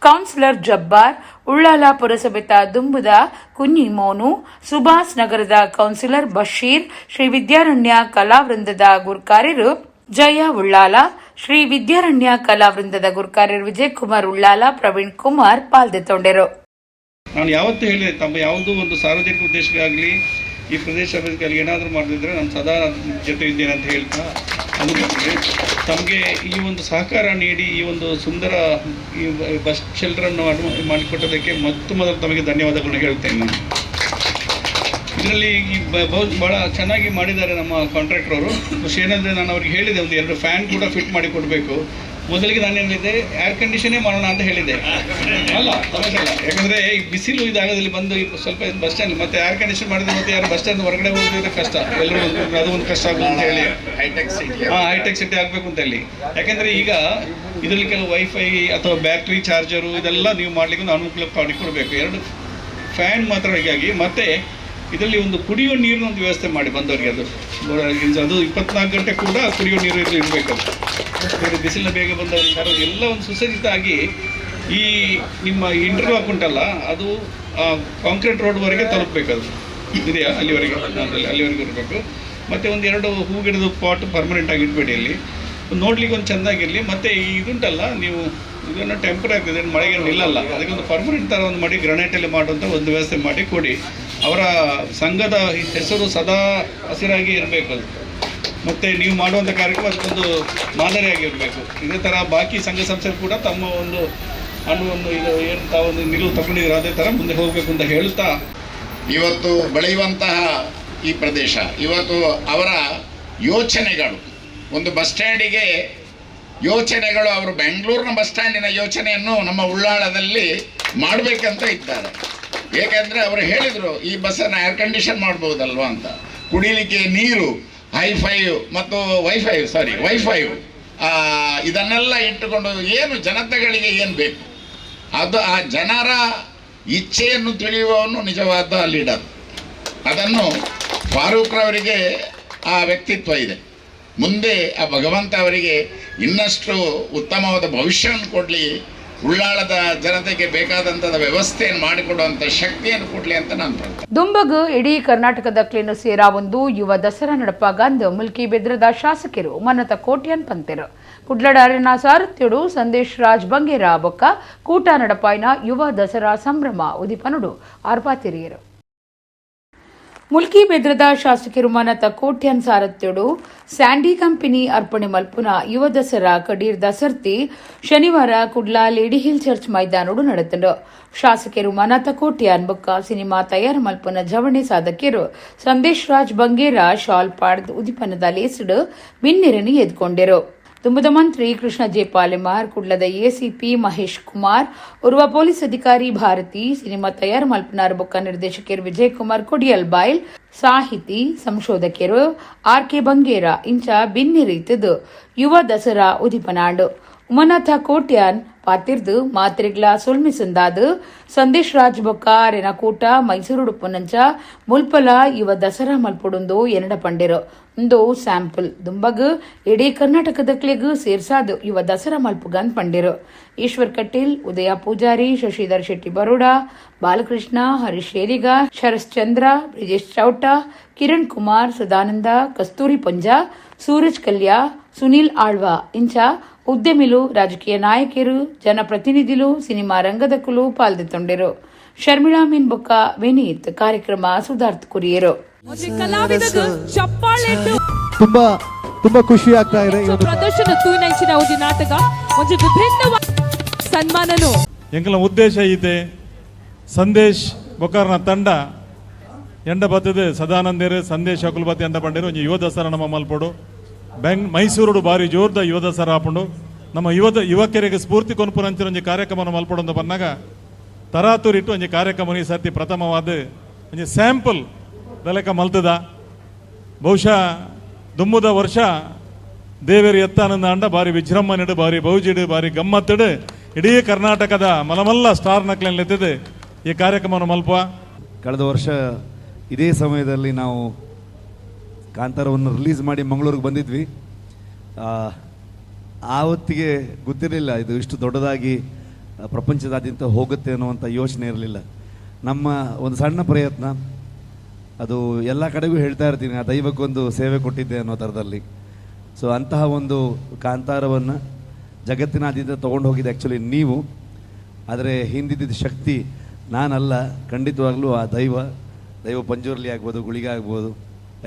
ಕೌನ್ಸಿಲರ್ ಜಬ್ಬಾರ್, ಉಳ್ಳಾಲ ಪುರಸಭೆತ ದುಂಬುದ ಕುഞ്ഞಿ ಮೋನು, ಸುಭಾಷ್ ನಗರದ ಕೌನ್ಸಿಲರ್ ಬಶೀರ್, ಶ್ರೀ ವಿದ್ಯಾರಣ್ಯ ಕಲಾವೃಂದದ ಗುರ್ಕಾರ್ಯರು ಜಯ ಉಳ್ಳಾಲ, ಶ್ರೀ ವಿದ್ಯಾರಣ್ಯ ಕಲಾವೃಂದದ ಗುರ್ಕಾರ್ಯರು ವಿಜಯಕುಮಾರ್ ಉಳ್ಳಾಲ, ಪ್ರವೀಣ್ ಕುಮಾರ್ ಪಾಲ್ದೆತೊಂಡೆರು.
ನಾನು ಯಾವತ್ತೂ ಹೇಳಿದೆ, ತಮ್ಮ ಯಾವುದೋ ಒಂದು ಸಾರ್ವಜನಿಕ ಉದ್ದೇಶಕ್ಕಾಗಲಿ ಈ ಪ್ರದೇಶ ಅಭಿವೃದ್ಧಿಗಾಗಿ ಏನಾದರೂ ಮಾಡದಿದ್ದರೆ ನಾನು ಸದಾ ಜೊತೆ ಇದ್ದೇನೆ ಅಂತ ಹೇಳ್ತಾ, ಅದಕ್ಕೆ ತಮಗೆ ಈ ಒಂದು ಸಹಕಾರ ನೀಡಿ ಈ ಒಂದು ಸುಂದರ ಈ ಬಸ್ ಶೆಲ್ಟರನ್ನು ಮಾಡಿಕೊಟ್ಟದಕ್ಕೆ ಮೊತ್ತ ಮೊದಲು ತಮಗೆ ಧನ್ಯವಾದಗಳನ್ನು ಹೇಳ್ತೇನೆ ನಾನು. ಇದರಲ್ಲಿ ಈ ಭಾಳ ಚೆನ್ನಾಗಿ ಮಾಡಿದ್ದಾರೆ ನಮ್ಮ ಕಾಂಟ್ರಾಕ್ಟ್ರವರು. ಖುಷಿ ಏನಂದರೆ, ನಾನು ಅವ್ರಿಗೆ ಹೇಳಿದೆ ಒಂದು 2 ಫ್ಯಾನ್ ಕೂಡ ಫಿಟ್ ಮಾಡಿ ಕೊಡಬೇಕು. ಮೊದಲಿಗೆ ನಾನು ಹೇಳಿದ್ದೆ ಏರ್ ಕಂಡೀಷನೇ ಮಾಡೋಣ ಅಂತ ಹೇಳಿದ್ದೆ. ಅಲ್ಲ, ತಮಾಷೆ ಅಲ್ಲ, ಯಾಕಂದರೆ ಈ ಬಿಸಿಲು ಇದಾಗದಲ್ಲಿ ಬಂದು ಸ್ವಲ್ಪ ಬಸ್ ಸ್ಟ್ಯಾಂಡ್ ಮತ್ತೆ ಏರ್ ಕಂಡೀಷನ್ ಮಾಡಿದ್ರೆ ಮತ್ತೆ ಯಾರು ಬಸ್ ಸ್ಟ್ಯಾಂಡ್ ಹೊರಗಡೆ ಹೋಗೋದ್ರೆ ಕಷ್ಟ, ಎಲ್ಲರೂ ಅದು ಒಂದು ಕಷ್ಟ ಆಗುತ್ತೆ ಅಂತ ಹೇಳಿ
high tech city,
high tech city ಆಗಬೇಕು ಅಂತ ಹೇಳಿ. ಯಾಕಂದರೆ ಈಗ ಇದರಲ್ಲಿ ಕೆಲವು ವೈಫೈ ಅಥವಾ ಬ್ಯಾಟ್ರಿ ಚಾರ್ಜರು ಇದೆಲ್ಲ ನೀವು ಮಾಡಲಿಕ್ಕೆ ಒಂದು ಅನುಕೂಲ ಮಾಡಿಕೊಡ್ಬೇಕು. 2 ಫ್ಯಾನ್ ಮಾತ್ರ ಹೀಗಾಗಿ. ಮತ್ತು ಇದರಲ್ಲಿ ಒಂದು ಕುಡಿಯೋ ನೀರಿನ ಒಂದು ವ್ಯವಸ್ಥೆ ಮಾಡಿ ಬಂದವರಿಗೆ, ಅದು ಅದು 24 ಗಂಟೆ ಕೂಡ ಕುಡಿಯೋ ನೀರು ಇಲ್ಲಿ ಇರಬೇಕು. ಬೇರೆ ಬಿಸಿಲಿನ ಬೇಗ ಬಂದವರಿಗೆ ಯಾರು ಎಲ್ಲ ಒಂದು ಸುಸಜ್ಜಿತ ಆಗಿ ಈ ನಿಮ್ಮ ಇಂಟರ್ಲಾಕ್ ಉಂಟಲ್ಲ, ಅದು ಕಾಂಕ್ರೀಟ್ ರೋಡ್ವರೆಗೆ ತಲುಪಬೇಕು. ಅದು ಇದೆಯಾ ಅಲ್ಲಿವರೆಗೆ? ಅಲ್ಲಿವರೆಗೆ ಇರಬೇಕು. ಮತ್ತು ಒಂದು 2 ಹೂ ಗಿಡದ ಪಾಟ್ ಪರ್ಮನೆಂಟಾಗಿ ಇಡಬೇಡಿ, ಅಲ್ಲಿ ನೋಡಲಿಕ್ಕೆ ಒಂದು ಚೆಂದಾಗಿರಲಿ. ಮತ್ತು ಇದುಂಟಲ್ಲ, ನೀವು ಇದನ್ನು ಟೆಂಪ್ರರಿ ಆಗ್ತದೆ, ಮಳೆಗೆ ನಿಲ್ಲಲ್ಲ, ಅದಕ್ಕೊಂದು ಪರ್ಮನೆಂಟ್ ಥರ ಒಂದು ಮಾಡಿ ಗ್ರನೈಟಲ್ಲಿ ಮಾಡುವಂಥ ಒಂದು ವ್ಯವಸ್ಥೆ ಮಾಡಿ ಕೊಡಿ. ಅವರ ಸಂಘದ ಹೆಸರು ಸದಾ ಹಸಿರಾಗಿ ಇರಬೇಕು ಅದು. ಮತ್ತು ನೀವು ಮಾಡುವಂಥ ಕಾರ್ಯಕ್ರಮ ಅದಕ್ಕೊಂದು ಮಾದರಿಯಾಗಿರಬೇಕು. ಇದೇ ಥರ ಬಾಕಿ ಸಂಘ ಸಂಸ್ಥೆ ಕೂಡ ತಮ್ಮ ಒಂದು ಅನ್ನುವೊಂದು ಇದು ಏನು ತಾವೊಂದು ನಿಲುವು ತಗೊಂಡಿದ್ದೀರೋ ಅದೇ ಥರ ಮುಂದೆ ಹೋಗಬೇಕು ಅಂತ ಹೇಳ್ತಾ,
ಇವತ್ತು ಬೆಳೆಯುವಂತಹ ಈ ಪ್ರದೇಶ, ಇವತ್ತು ಅವರ ಯೋಚನೆಗಳು ಒಂದು ಬಸ್ ಸ್ಟ್ಯಾಂಡಿಗೆ ಯೋಚನೆಗಳು, ಅವರು ಬೆಂಗಳೂರಿನ ಬಸ್ ಸ್ಟ್ಯಾಂಡಿನ ಯೋಚನೆಯನ್ನು ನಮ್ಮ ಉಳ್ಳಾಳದಲ್ಲಿ ಮಾಡಬೇಕಂತ ಇದ್ದಾರೆ. ಏಕೆಂದರೆ ಅವರು ಹೇಳಿದರು ಈ ಬಸ್ಸನ್ನು ಏರ್ ಕಂಡೀಷನ್ ಮಾಡ್ಬೋದಲ್ವಾ ಅಂತ. ಕುಡಿಲಿಕ್ಕೆ ನೀರು, ಹೈಫೈ ಮತ್ತು ವೈಫೈ, ಸಾರಿ ವೈಫೈ, ಇದನ್ನೆಲ್ಲ ಇಟ್ಟುಕೊಂಡು ಏನು ಜನತೆಗಳಿಗೆ ಏನು ಬೇಕು ಅದು ಆ ಜನರ ಇಚ್ಛೆಯನ್ನು ತಿಳಿಯುವವನು ನಿಜವಾದ ಲೀಡರ್. ಅದನ್ನು ಫಾರೂಕ್ರವರಿಗೆ ಆ ವ್ಯಕ್ತಿತ್ವ ಇದೆ. ಮುಂದೆ ಆ ಭಗವಂತ ಅವರಿಗೆ ಇನ್ನಷ್ಟು ಉತ್ತಮವಾದ ಭವಿಷ್ಯವನ್ನು ಕೊಡಲಿ, ಉಳ್ಳಾಳದ ಜನತೆಗೆ ಬೇಕಾದಂಥ ವ್ಯವಸ್ಥೆಯನ್ನು ಮಾಡಿಕೊಡುವಂಥ ಶಕ್ತಿಯನ್ನು ಕೊಡಲಿ ಅಂತ ನಾನು ಪ್ರಾರ್ಥನೆ.
ದುಂಬಗು ಇಡೀ ಕರ್ನಾಟಕದ ಕ್ಲೀನು ಸೇರಾ ಒಂದು ಯುವ ದಸರಾ ನಡಪಾಗಂದು ಮುಲ್ಕಿ ಬೆದ್ರದ ಶಾಸಕರು ಮನ್ನತ ಕೋಟ್ಯಾನ್ ಪಂತೆರು. ಕುಡ್ಲಡಾರಿನ ಸಾರಥ್ಯುಡು ಸಂದೇಶ್ ರಾಜ್ ಬಂಗೇರ ಬೊಕ್ಕ ಕೂಟ ನಡಪಾಯಿನ ಯುವ ದಸರಾ ಸಂಭ್ರಮ ಉದಿಪನುಡು ಆರ್ಪಾತಿರಿಯರು. Mulki ಬೆದ್ರದ ಶಾಸಕರು ಮನತ ಕೋಟ್ಯಾನ್ ಸಾರಥ್ಯಡು ಸ್ಯಾಂಡಿ ಕಂಪನಿ ಅರ್ಪಣೆ ಮಲ್ಪುನ ಯುವ ದಸರಾ ಕಡೀರ್ ದಸರ್ತಿ ಶನಿವಾರ ಕುಡ್ಲಾ lady hill church ಮೈದಾನೋಡು ನಡೆತಂಡು. ಶಾಸಕರು ಮನತ ಕೋಟ್ಯಾನ್ ಬೊಕ್ಕ ಸಿನಿಮಾ ತಯಾರು ಮಲ್ಪುನ ಜವಣೆ ಸಾಧಕಿಯರು ಸಂದೇಶ್ ರಾಜ್ ಬಂಗೇರ ಶಾಲ್ ಪಾಡ್ದ್ ಉದಿಪನದ ಲೇಸ್ಡ್ ಬಿನ್ನೆರನ್ನು ಎದ್ಕೊಂಡಿರು. ತುಂಬದ ಮಂತ್ರಿ ಕೃಷ್ಣ ಜೆ ಪಾಲೆಮಾರ್, ಕುಡ್ಲದ ಎಸಿಪಿ ಮಹೇಶ್ ಕುಮಾರ್, ಓರ್ವ ಪೊಲೀಸ್ ಅಧಿಕಾರಿ ಭಾರತಿ, ಸಿನಿಮಾ ತಯಾರು ಮಲ್ಪನಾರ್ ಬೊಕ್ಕ ನಿರ್ದೇಶಕರು ವಿಜಯ್ ಕುಮಾರ್ ಕೊಡಿಯಲ್ ಬಾಯ್ಲ್, ಸಾಹಿತಿ ಸಂಶೋಧಕರು ಆರ್ ಕೆ ಬಂಗೇರ ಇಂಚ ಬಿನ್ನೆರೀತದು ಯುವ ದಸರಾ ಉದಿಪನಾಂಡು. ಉಮನಾಥ ಕೋಟ್ಯಾನ್ ಪಾತಿರ್ದು ಮಾತ್ರೆಗ್ಲ ಸೊಲ್ಮಿಸಂದಾದು ಸಂದೇಶ್ ರಾಜ್ ಬೊಕ್ಕ ಅರೆನ ಕೂಟ ಮೈಸೂರು ಪುನಂಚ ಮುಲ್ಪಲ ಯುವ ದಸರಾ ಮಲ್ಪುಡುಂದು ಎನ್ನಡ ಪಂಡೆರು. ಉಂದು ಸ್ಯಾಂಪಲ್ ದುಂಬಗ್ ಇಡೀ ಕರ್ನಾಟಕದಕ್ಲೆಗ್ ಸೇರ್ಸಾದ್ ಯುವ ದಸರಾ ಮಲ್ಪುಗನ್ ಪಂಡೆರು. ಈಶ್ವರ್ ಕಟೀಲ್, ಉದಯ ಪೂಜಾರಿ, ಶಶಿಧರ್ ಶೆಟ್ಟಿ ಬರೋಡಾ, ಬಾಲಕೃಷ್ಣ, ಹರೀಶ್ ಶೇರಿಗ, ಶರಶ್ಚಂದ್ರ, ಬ್ರಿಜೇಶ್ ಚೌಟ, ಕಿರಣ್ ಕುಮಾರ್, ಸದಾನಂದ, ಕಸ್ತೂರಿ ಪಂಜಾ, ಸೂರಜ್ ಕಲ್ಯಾ, ಸುನೀಲ್ ಆಳ್ವಾ ಇಂಚ ಉದ್ಯಮಿಲು, ರಾಜಕೀಯ ನಾಯಕರು, ಜನಪ್ರತಿನಿಧಿಲು, ಸಿನಿಮಾ ರಂಗದಕುಲು ಪಾಲ್ದೆತ್ತೊಂಡೆರು. ಶರ್ಮಿಳಾ ಮೀನ್ ಬೊಕ್ಕ ವಿನೀತ್ ಕಾರ್ಯಕ್ರಮ ಸುಧಾರ್ತ್ ಕುರಿಯರು.
ತುಂಬಾ ತುಂಬಾ ಖುಷಿ ಆಗ್ತಾ ಇದೆ.
ಪ್ರದರ್ಶನ ತೂನಂಚಿನ ಒಂಜಿ ನಾಟಕ ಒಂಜಿ ವಿಭಿನ್ನ ಸನ್ಮಾನನು.
ಎಂಕಲ ಉದ್ದೇಶ ಇದೆ ಸಂದೇಶ್ ಬೊಕ್ಕರ್ನ ತಂಡ ಎಂಡ ಬತ್ತದು ಸದಾನಂದೇರು ಸಂದೇಶ್ ಅಕುಲ್ ಬತ್ತಿ ಎಂಡ ಪಂಡೇರು ಒಂಜಿ ಯುವ ದಸರಾ ನಮ್ಮ ಮಲ್ಪೊಡು. ಮೈಸೂರುಡು ಬಾರಿ ಜೋರ್ದ ಯುವ ದಸರಾ ಆಪುಂಡು. ನಮ್ಮ ಯುವಕರಿಗೆ ಸ್ಫೂರ್ತಿ ಕೊನ್ಪುನಂಚಿನ ಒಂಜಿ ಕಾರ್ಯಕ್ರಮ ಮಲ್ಪೊಡು ಅಂತ ಬಂದಾಗ ತರಾತುರಿಟ್ಟು ಒಂಜಿ ಕಾರ್ಯಕ್ರಮ ಈ ಸರ್ತಿ ಪ್ರಥಮವಾದ ಒಂಜಿ ಸ್ಯಾಂಪಲ್ ದಲೆಕ ಮಲ್ತದ. ಬಹುಶಃ ದುಮ್ಮುದ ವರ್ಷ ದೇವೇರು ಎತ್ತಾನಂದ ಅಂಡ ಬಾರಿ ವಿಜೃಂಭಣೆಡು, ಬಾರಿ ಬೌಜಿಡು, ಬಾರಿ ಗಮ್ಮತ್ತಿಡು ಇಡೀ ಕರ್ನಾಟಕದ ಮಲಮಲ್ಲ ಸ್ಟಾರ್ ನಕ್ಲೆನ್ ಈ ಕಾರ್ಯಕ್ರಮವನ್ನು ಮಲ್ಪ.
ಕಳೆದ ವರ್ಷ ಇದೇ ಸಮಯದಲ್ಲಿ ನಾವು ಕಾಂತಾರವನ್ನು ರಿಲೀಸ್ ಮಾಡಿ ಮಂಗಳೂರಿಗೆ ಬಂದಿದ್ವಿ. ಆವತ್ತಿಗೆ ಗೊತ್ತಿರಲಿಲ್ಲ ಇದು ಇಷ್ಟು ದೊಡ್ಡದಾಗಿ ಪ್ರಪಂಚದಾದ್ಯಂತ ಹೋಗುತ್ತೆ ಅನ್ನುವಂಥ ಯೋಚನೆ ಇರಲಿಲ್ಲ. ನಮ್ಮ ಒಂದು ಸಣ್ಣ ಪ್ರಯತ್ನ ಅದು, ಎಲ್ಲ ಕಡೆಗೂ ಹೇಳ್ತಾ ಇರ್ತೀನಿ, ಆ ದೈವಕ್ಕೊಂದು ಸೇವೆ ಕೊಟ್ಟಿದ್ದೆ ಅನ್ನೋ ಥರದಲ್ಲಿ. ಸೊ ಅಂತಹ ಒಂದು ಕಾಂತಾರವನ್ನು ಜಗತ್ತಿನಾದ್ಯಂತ ತೊಗೊಂಡು ಹೋಗಿದೆ ಆ್ಯಕ್ಚುಲಿ ನೀವು. ಆದರೆ ಹಿಂದಿದ್ದ ಶಕ್ತಿ ನಾನಲ್ಲ, ಖಂಡಿತವಾಗ್ಲೂ ಆ ದೈವ, ದೈವ ಪಂಜುರ್ಲಿ ಆಗ್ಬೋದು, ಗುಳಿಗ ಆಗ್ಬೋದು,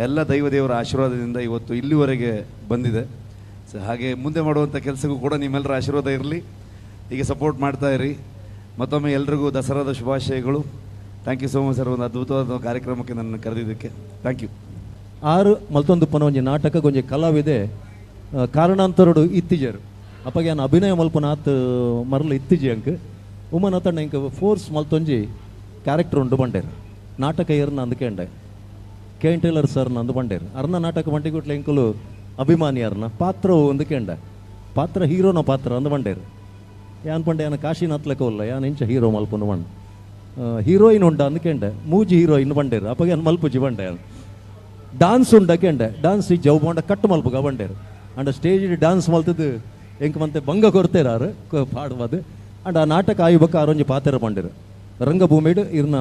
ಎಲ್ಲ ದೈವ ದೇವರ ಆಶೀರ್ವಾದದಿಂದ ಇವತ್ತು ಇಲ್ಲಿವರೆಗೆ ಬಂದಿದೆ. ಸೊ ಹಾಗೆ ಮುಂದೆ ಮಾಡುವಂಥ ಕೆಲಸಕ್ಕೂ ಕೂಡ ನಿಮ್ಮೆಲ್ಲರ ಆಶೀರ್ವಾದ ಇರಲಿ, ಹೀಗೆ ಸಪೋರ್ಟ್ ಮಾಡ್ತಾಯಿರಿ. ಮತ್ತೊಮ್ಮೆ ಎಲ್ರಿಗೂ ದಸರಾದ ಶುಭಾಶಯಗಳು. Thank you so much sir, ಒಂದು ಅದ್ಭುತವಾದ ಕಾರ್ಯಕ್ರಮಕ್ಕೆ ನನ್ನ ಕರೆದಿದ್ದಕ್ಕೆ thank you.
ಆರು ಮಲ್ತೊಂದು ಪನ ಒಂಜಿ ನಾಟಕ ಒಂಜಿ ಕಲಾವಿದೆ ಕಾರಣಾಂತರಡು ಇತ್ತೀಜರು ಅಪ್ಪಗೆ ನಾನು ಅಭಿನಯ ಮಲ್ಪನ ಆತ್ ಮರಲು ಇತ್ತೀಜಿ ಅಂಕ್ ಉಮನಾಥಣ್ಣ ಇಂಕ ಫೋರ್ಸ್ ಮಲ್ತೊಂಜಿ ಕ್ಯಾರೆಕ್ಟರ್ ಉಂಡು ಬಂಡೇರು ನಾಟಕ ಏರ್ನ ಅಂದ್ಕೇಂಡೆ K N Taylor sir ನಂದು ಬಂಡೇರು ಅರ್ನ ನಾಟಕ ಬಂಟಿಗುಟ್ಲೆ ಇಂಕುಲು ಅಭಿಮಾನಿ ಅರ್ನ ಪಾತ್ರವು ಅಂದ್ಕೇಂಡೆ ಪಾತ್ರ ಹೀರೋನ ಪಾತ್ರ ಅಂದು ಬಂಡೇರು ಯಾನ್ ಪಂಡೆ ಯಾನ ಕಾಶಿನಾಥ್ ಲೆಕ್ಕ ಯಾನ್ ಇಂಚ ಹೀರೋ ಮಲ್ಪನು ಬಂಡ ಹೀರೋಯಿನ್ ಉಂಡ ಅಂದ್ಕೇಂಡೆ ಮೂಜಿ ಹೀರೋಯಿನ್ ಬಂಡೇರು ಅಪ್ಪಗೆ ಯಾನ್ ಮಲ್ಪುಜಿ ಬಂಡೆ ಡಾನ್ಸ್ ಉಂಡ ಕೇಂಡೆ ಡಾನ್ಸ್ ಈ ಜವ್ ಬಂಡ ಕಟ್ಟು ಮಲ್ಪುಗ ಬಂಡೇರು and stage dance ಮಲ್ತದ್ದು ಎಂಕ್ ಮಂತೆ ಭಂಗ ಕೊಡ್ತೇರಾರು ಪಾಡುವುದು ಅಂಡ್ ಆ ನಾಟಕ ಆಯುಬಕ್ಕ ಆರೊಂಜಿ ಪಾತೆರ ಪಂಡಿರು ರಂಗಭೂಮಿಡು ಇರ್ನ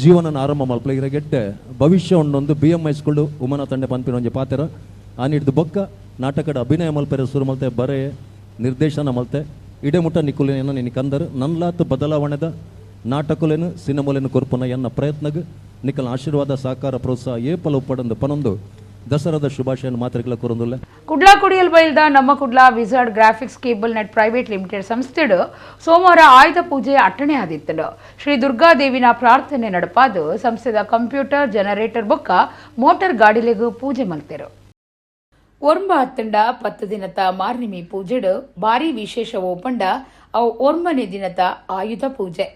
ಜೀವನನ ಆರಂಭ ಮಲ್ಪಲೆ ಇರ ಗೆಡ್ಡೆ ಭವಿಷ್ಯ ಉಂಡೊಂದು B M I school ಉಮನ ತಂಡೆ ಪನ್ಪಿನ ಒಂಜಿ ಪಾತೆರ ಆನಿಡ್ದು ಬೊಕ್ಕ ನಾಟಕದ ಅಭಿನಯ ಮಲ್ಪೆರೆ ಸುರು ಮಲ್ತೆ ಬರೆ ನಿರ್ದೇಶನ ಮಲ್ತೆ ಇಡೆ ಮುಟ್ಟ ನಿಕ್ಕುಲೇನ ನಿನ್ನ ಕಂದರು ನನ್ಲಾತ್ ಬದಲಾವಣೆದ ನಾಟಕಲೇನು ಸಿನಿಮೋಲೇನು ಕೊರ್ಪುನ ಎನ್ನ ಪ್ರಯತ್ನಗ್ ನಿಕ್ಕಲ ಆಶೀರ್ವಾದ ಸಹಕಾರ ಪ್ರೋತ್ಸಾಹ ಏಪಲ ಉಪ್ಪಡಂದು ಪನೊಂದು ದಸರಾದ ಶುಭಾಶಯ ಮಾತ್ರೆಗಳ ಕೊರೊಂದುಲ್ಲ.
ಕುಡ್ಲಾ ಕುಡಿಯಲ್ ಬೈಲ್ದ ನಮ್ಮ Kudla wizard graphics cable net private limited ಸಂಸ್ಥೆಡು ಸೋಮವಾರ ಆಯುಧ ಪೂಜೆ ಅಟ್ಟಣೆ ಆದಿತ್ತಂಡು. ಶ್ರೀ ದುರ್ಗಾದೇವಿನ ಪ್ರಾರ್ಥನೆ ನಡಪಾದು ಸಂಸ್ಥೆದ ಕಂಪ್ಯೂಟರ್ ಜನರೇಟರ್ ಬೊಕ್ಕ ಮೋಟಾರ್ ಗಾಡಿಲೆಗು ಪೂಜೆ ಮಲ್ತೆರು. ಒರ್ಂಬ ಹತ್ತಂಡ 10 ದಿನತ ಮಾರ್ನಿಮಿ ಪೂಜೆಡು ಭಾರಿ ವಿಶೇಷ ಓಪಂಡ ಅವು ಒರ್ಮನೆ ದಿನತ ಆಯುಧ ಪೂಜೆ.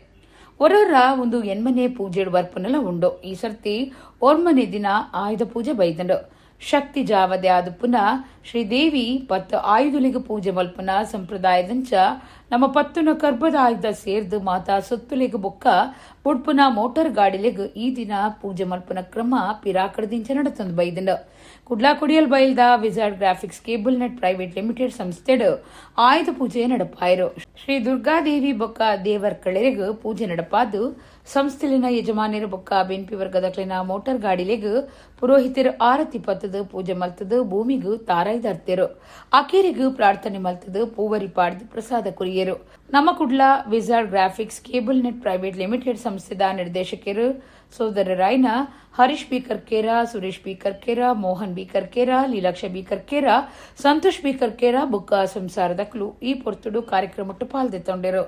ಒರೊರ ಒಂದು ಎನ್ಮನೆ ಪೂಜೆಡು ಬರ್ಪುನಲ ಉಂಡು. ಈ ಸರ್ತಿ ಒರ್ಮನೆ ದಿನ ಆಯುಧ ಪೂಜೆ ಬೈದಂಡು. ಶಕ್ತಿ ಜಾವದೆ ಆದ ಪುನಃ ಶ್ರೀದೇವಿ 10 ಆಯುಧಲಿಗೆ ಪೂಜೆ ಮಲ್ಪುನ ಸಂಪ್ರದಾಯದಂಚ ನಮ್ಮ ಪತ್ತುನ ಕರ್ಬದ ಆಯುಧ ಸೇರ್ದು ಮಾತಾ ಸೊತ್ತುಲಿಗೆ ಬೊಕ್ಕ ಬುಡ್ಪುನ ಮೋಟಾರ್ ಗಾಡಿಲೆಗ್ ಈ ದಿನ ಪೂಜೆ ಮಲ್ಪುನ ಕ್ರಮ ಪಿರಾಕಡದಿಂಚ ನಡತಂದು ಬೈದಂಡು. Kudla ಕುಡಿಯಲ್ ಬೈಲ್ದ wizard graphics cable net private limited ಸಂಸ್ಥೆಡು ಆಯುಧ ಪೂಜೆ ನಡಪಾಯರು. ಶ್ರೀ ದುರ್ಗಾದೇವಿ ಬೊಕ್ಕ ದೇವರ್ ಕಳೆರೆಗ್ ಪೂಜೆ ನಡಪಾದು ಸಂಸ್ಥೆಲಿನ ಯಜಮಾನರು ಬೊಕ್ಕ ಬೆನ್ಪಿ ವರ್ಗದಕ್ಲಿನ ಮೋಟಾರ್ ಗಾಡಿಲೆಗ್ ಪುರೋಹಿತರು ಆರತಿ ಪತ್ತದು ಪೂಜೆ ಮಲ್ತದು ಭೂಮಿಗೂ ತಾರಾಯ್ದರ್ತೆರು. ಅಕೇರಿಗೂ ಪ್ರಾರ್ಥನೆ ಮಲ್ತದು ಪೂವರಿ ಪಾಡ್ದು ಪ್ರಸಾದ ಕುರಿಯರು. ನಮ್ಮ Kudla wizard graphics cable net private limited ಸಂಸ್ಥೆದ ನಿರ್ದೇಶಕರು ಸೋದರರಾಯ್ನ Harish B Karkera, Suresh B Karkera, Mohan B Karkera, Leelaksha B Karkera, Santosh B Karkera ಬುಕ್ಕ ಸಂಸಾರದಕ್ಲು ಈ ಪೊರ್ತುಡು ಕಾರ್ಯಕ್ರಮಟ್ಟು ಪಾಲ್ದೆತ್ತೊಂಡೆರು.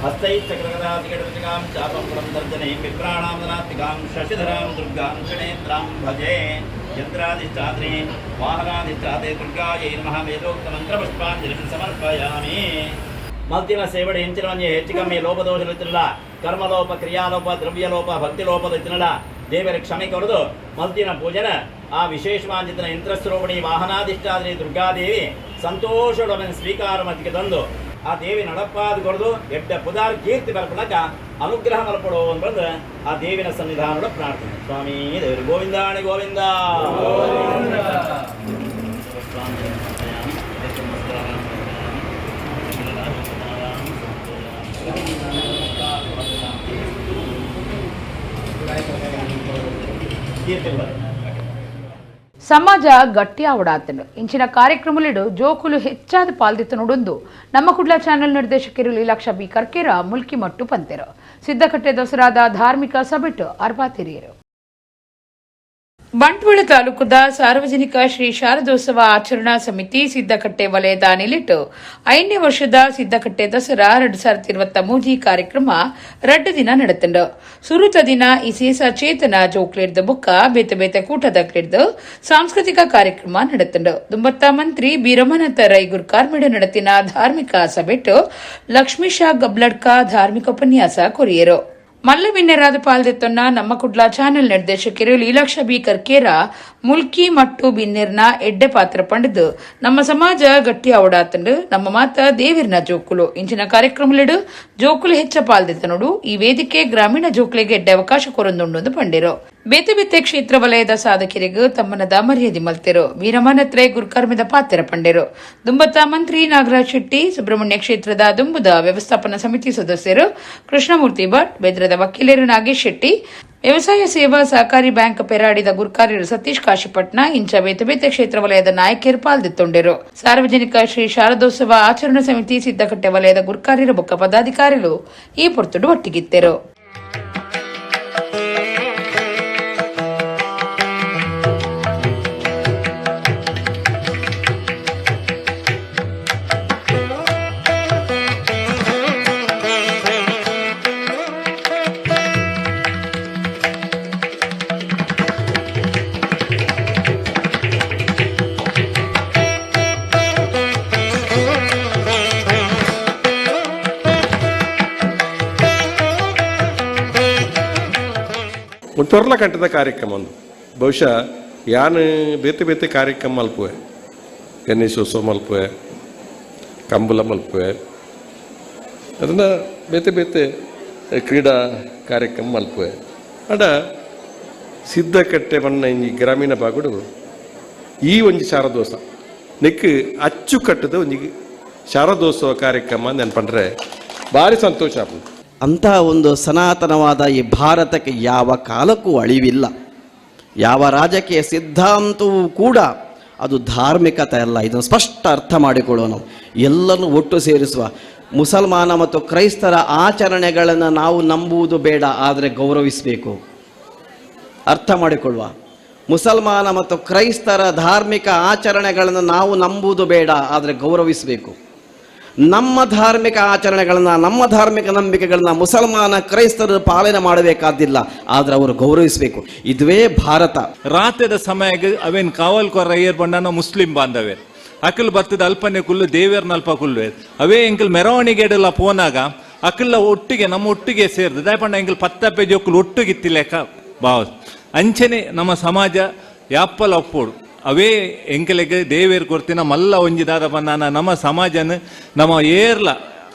हस्तैश्चक्रगदातिकटवचकां चापं दर्जनीं विप्राणां धनात्मिकां शशिधरां दुर्गां त्रिनेत्रां भजे यन्त्राधिष्ठात्रे वाहनाधिष्ठाते दुर्गायै नमः वेदोक्तमन्त्रपुष्पाञ्जलिं समर्पयामि. ಮಲ್ತಿನ ಸೇವಡೆ ಎಂಚಿನವನ್ನೇ ಹೆಚ್ಚು ಕಮ್ಮಿ ಲೋಪದೋಷಗಳಿತ್ತಿರಲ್ಲ, ಕರ್ಮಲೋಪ, ಕ್ರಿಯಾಲೋಪ, ದ್ರವ್ಯಲೋಪ, ಭಕ್ತಿಲೋಪದಿತ್ತಿರಲ್ಲ, ದೇವರ ಕ್ಷಮೆ ಕೊರದು ಮಲ್ತಿನ ಪೂಜನ ಆ ವಿಶೇಷವಾಂಚಿತನ ಯಂತ್ರಸ್ವರೂಪಿಣಿ ವಾಹನಾಧಿಷ್ಠಾತ್ರಿ ದುರ್ಗಾದೇವಿ ಸಂತೋಷದೊಡನೆ ಸ್ವೀಕಾರ ಮತ್ತಿಗೆ ತಂದು ಆ ದೇವಿ ನಡಪಾದ ಕೊರದು ಎಡ್ಡ ಪುದಾರ್ ಕೀರ್ತಿ ಬರ್ಪಣಕ ಅನುಗ್ರಹ ಮಲ್ಪಡು ಬಂದು ಆ ದೇವಿನ ಸನ್ನಿಧಾನದ ಪ್ರಾರ್ಥನೆ. ಸ್ವಾಮಿ ದೇವರು ಗೋವಿಂದಾಣಿ ಗೋವಿಂದ.
ಸಮಾಜ ಗಟ್ಟಿ ಆವಡಾತನು ಇಂಚಿನ ಕಾರ್ಯಕ್ರಮಲಿಡು ಜೋಕುಲು ಹೆಚ್ಚಾದ ಪಾಲ್ದಿತ್ತನುಡುಂದು ನಮ್ಮ ಕುಡ್ಲ ಚಾನೆಲ್ ನಿರ್ದೇಶಕರು ಲೀಲಾಕ್ಷ ಬಿ ಕರ್ಕೇರ ಮುಲ್ಕಿ ಮಟ್ಟು ಪಂತೆರು. ಸಿದ್ದಕಟ್ಟೆ ದಸರಾದ ಧಾರ್ಮಿಕ ಸಭೆಟ್ಟು ಅರ್ಬಾತಿರಿಯರು. ಬಂಟ್ವಾಳ ತಾಲೂಕುದ ಸಾರ್ವಜನಿಕ ಶ್ರೀ ಶಾರದೋತ್ಸವ ಆಚರಣಾ ಸಮಿತಿ ಸಿದ್ದಕಟ್ಟೆ ವಲಯದ ನಿಲಿಟ್ಟು 5ನೇ ವರ್ಷದ ಸಿದ್ದಕಟ್ಟೆ ದಸರಾ 2023 ಕಾರ್ಯಕ್ರಮ 2 ದಿನ ನಡೆತಂಡು. ಸುರುತ ದಿನ ಇಸೇಸ ಚೇತನ ಜೋಕ್ಲೇರ್ದ ಬುಕ್ಕ ಬೇತೆ ಬೇತೆ ಕೂಟದ ಸಾಂಸ್ಕೃತಿಕ ಕಾರ್ಯಕ್ರಮ ನಡೆತಂಡು. ದುಂಬತ್ತ ಮಂತ್ರಿ ಬಿ ರಮನಾಥ ರೈ ಗುರ್ಕಾರ್ಮೇಡ ನಡೆತಿನ ಧಾರ್ಮಿಕ ಸಭೆಟ್ಟು ಲಕ್ಷ್ಮೀಶಾ ಗಬ್ಲಡ್ಕ ಧಾರ್ಮಿಕ ಉಪನ್ಯಾಸ ಕೊರಿಯರು. ಮಲ್ಲವಿನ್ನರಾದ ಪಾಲ್ದೆತ್ತೊನ್ನ ನಮ್ಮ ಕುಡ್ಲ ಚಾನೆಲ್ ನಿರ್ದೇಶಕರು ಲೀಲಾಕ್ಷ ಬಿ ಕರ್ಕೇರ ಮುಲ್ಕಿ ಮಟ್ಟು ಬಿನ್ನೆರ್ನ ಎಡ್ಡೆ ಪಾತ್ರ ಪಂಡದು ನಮ್ಮ ಸಮಾಜ ಗಟ್ಟಿ ಅವಡಾತಂಡು ನಮ್ಮ ಮಾತ ದೇವಿರ್ನ ಜೋಕುಲು ಇಂಚಿನ ಕಾರ್ಯಕ್ರಮಲಿಡು ಜೋಕುಲು ಹೆಚ್ಚ ಪಾಲ್ದೆತ್ತನೋಡು ಈ ವೇದಿಕೆ ಗ್ರಾಮೀಣ ಜೋಕುಲಿಗೆ ಎಡ್ಡೆ ಅವಕಾಶ ಕೊರೊಂದುಂಡು ಪಂಡಿರು. ಬೇತೆ ಬೇತೆ ಕ್ಷೇತ್ರ ವಲಯದ ಸಾಧಕರಿಗೆ ತಮ್ಮನದ ಮರ್ಯಾದೆ ಮಲ್ತೆರು. ವೀರಮಾನತ್ರೆ ಗುರುಕರ್ಮದ ಪಾತ್ರ ಪಂಡೆರು. ದುಂಬತ್ತ ಮಂತ್ರಿ ನಾಗರಾಜ್ ಶೆಟ್ಟಿ, ಸುಬ್ರಹ್ಮಣ್ಯ ಕ್ಷೇತ್ರದ ದುಂಬುದ ವ್ಯವಸ್ಥಾಪನಾ ಸಮಿತಿ ಸದಸ್ಯರು ಕೃಷ್ಣಮೂರ್ತಿ ಭಟ್, ಬೆದ್ರದ ವಕೀಲರು ನಾಗೇಶ್ ಶೆಟ್ಟಿ, ವ್ಯವಸಾಯ ಸೇವಾ ಸಹಕಾರಿ ಬ್ಯಾಂಕ್ ಪೆರಾಡಿದ ಗುರ್ಕಾರ್ಯರು ಸತೀಶ್ ಕಾಶಿಪಟ್ನ ಇಂಚ ಬೇತೆ ಬೇತೆ ಕ್ಷೇತ್ರ ವಲಯದ ನಾಯಕಿಯರು ಪಾಲ್ದಿತ್ತೊಂಡೆರು. ಸಾರ್ವಜನಿಕ ಶ್ರೀ ಶಾರದೋತ್ಸವ ಆಚರಣಾ ಸಮಿತಿ ಸಿದ್ದಕಟ್ಟೆ ವಲಯದ ಗುರ್ಕಾರ್ಯರು ಬೊಕ್ಕ ಪದಾಧಿಕಾರಿಗಳು ಈ ಪೊರ್ತುಡು ಒಟ್ಟಿಗಿತ್ತೆರು.
ಒಂದು ತೊರ್ಲ ಕಂಠದ ಕಾರ್ಯಕ್ರಮ ಒಂದು ಬಹುಶಃ ಯಾನು ಬೇತೆ ಬೇತೆ ಕಾರ್ಯಕ್ರಮ ಮಲ್ಪುವೆ, ಗಣೇಶೋತ್ಸವ ಮಲ್ಪುವೆ, ಕಂಬಳ ಮಲ್ಪುವೆ, ಅದನ್ನು ಬೇತೆ ಬೇತೆ ಕ್ರೀಡಾ ಕಾರ್ಯಕ್ರಮ ಮಲ್ಪುವೆ. ಅಡ ಸಿದ್ಧಕಟ್ಟೆ ಮಣ್ಣ ಈ ಗ್ರಾಮೀಣ ಭಾಗಡು ಈ ಒಂಜಿ ಶಾರದೋತ್ಸವ ನೆಕ್ ಅಚ್ಚುಕಟ್ಟದ ಒಂಜಿ ಶಾರದೋತ್ಸವ ಕಾರ್ಯಕ್ರಮ ನೆನಪಂಡ್ರೆ ಭಾರಿ ಸಂತೋಷ ಆಪುಂಡು.
ಅಂತಹ ಒಂದು ಸನಾತನವಾದ ಈ ಭಾರತಕ್ಕೆ ಯಾವ ಕಾಲಕ್ಕೂ ಅಳಿವಿಲ್ಲ. ಯಾವ ರಾಜಕೀಯ ಸಿದ್ಧಾಂತವೂ ಕೂಡ ಅದು ಧಾರ್ಮಿಕತೆ ಅಲ್ಲ. ಇದನ್ನು ಸ್ಪಷ್ಟ ಅರ್ಥ ಮಾಡಿಕೊಳ್ಳೋಣ. ನಾವು ಎಲ್ಲರನ್ನೂ ಒಟ್ಟು ಸೇರಿಸುವ ಮುಸಲ್ಮಾನ ಮತ್ತು ಕ್ರೈಸ್ತರ ಆಚರಣೆಗಳನ್ನು ನಾವು ನಂಬುವುದು ಬೇಡ, ಆದರೆ ಗೌರವಿಸಬೇಕು. ಅರ್ಥ ಮಾಡಿಕೊಳ್ಳುವ ಮುಸಲ್ಮಾನ ಮತ್ತು ಕ್ರೈಸ್ತರ ಧಾರ್ಮಿಕ ಆಚರಣೆಗಳನ್ನು ನಾವು ನಂಬುವುದು ಬೇಡ, ಆದರೆ ಗೌರವಿಸಬೇಕು. ನಮ್ಮ ಧಾರ್ಮಿಕ ಆಚರಣೆಗಳನ್ನು, ನಮ್ಮ ಧಾರ್ಮಿಕ ನಂಬಿಕೆಗಳನ್ನು ಮುಸಲ್ಮಾನ ಕ್ರೈಸ್ತರು ಪಾಲನೆ ಮಾಡಬೇಕಾದಿಲ್ಲ, ಆದರೆ ಅವರು ಗೌರವಿಸಬೇಕು. ಇದುವೇ ಭಾರತ.
ರಾತ್ರಿದ ಸಮಯ ಅವೇನು ಕಾವಲ್ ಕೊರ ಏರ್ ಬಂಡನ ಮುಸ್ಲಿಂ ಬಾಂಧವ್ಯರ್ ಅಕಲ್ ಬರ್ತದ ಅಲ್ಪನೆ ಕುಲ್ಲು ದೇವೇರ್ನ ಅಲ್ಪ ಕುಲ್ಲು ಅವೇ ಎಂಕಲ್ ಮೆರವಣಿಗೆಡೆಲ್ಲ ಪೋನಾಗ ಅಕಲ್ಲ ಒಟ್ಟಿಗೆ ನಮ್ಮ ಒಟ್ಟಿಗೆ ಸೇರಿದ ದಾಯಪಂಡ ಎಂಕಲ್ ಪತ್ತಪ್ಪೆ ಜೋಕುಲು ಒಟ್ಟಿಗಿತ್ತಿಲೆಕ್ಕ ಭಾವ ಅಂಚನೆ ನಮ್ಮ ಸಮಾಜ ಯಾಪ್ಪಲ ಒಪ್ಪೋಡು ಅವೇ ಎಂಕಲೆಗೆ ದೇವೇರ್ ಕೊರ್ತಿನ ಮಲ್ಲ ಒಂಜಿದಾದ ಬಂದಾನ ನಮ್ಮ ಸಮಾಜನ ನಮ್ಮ ಏರ್ಲ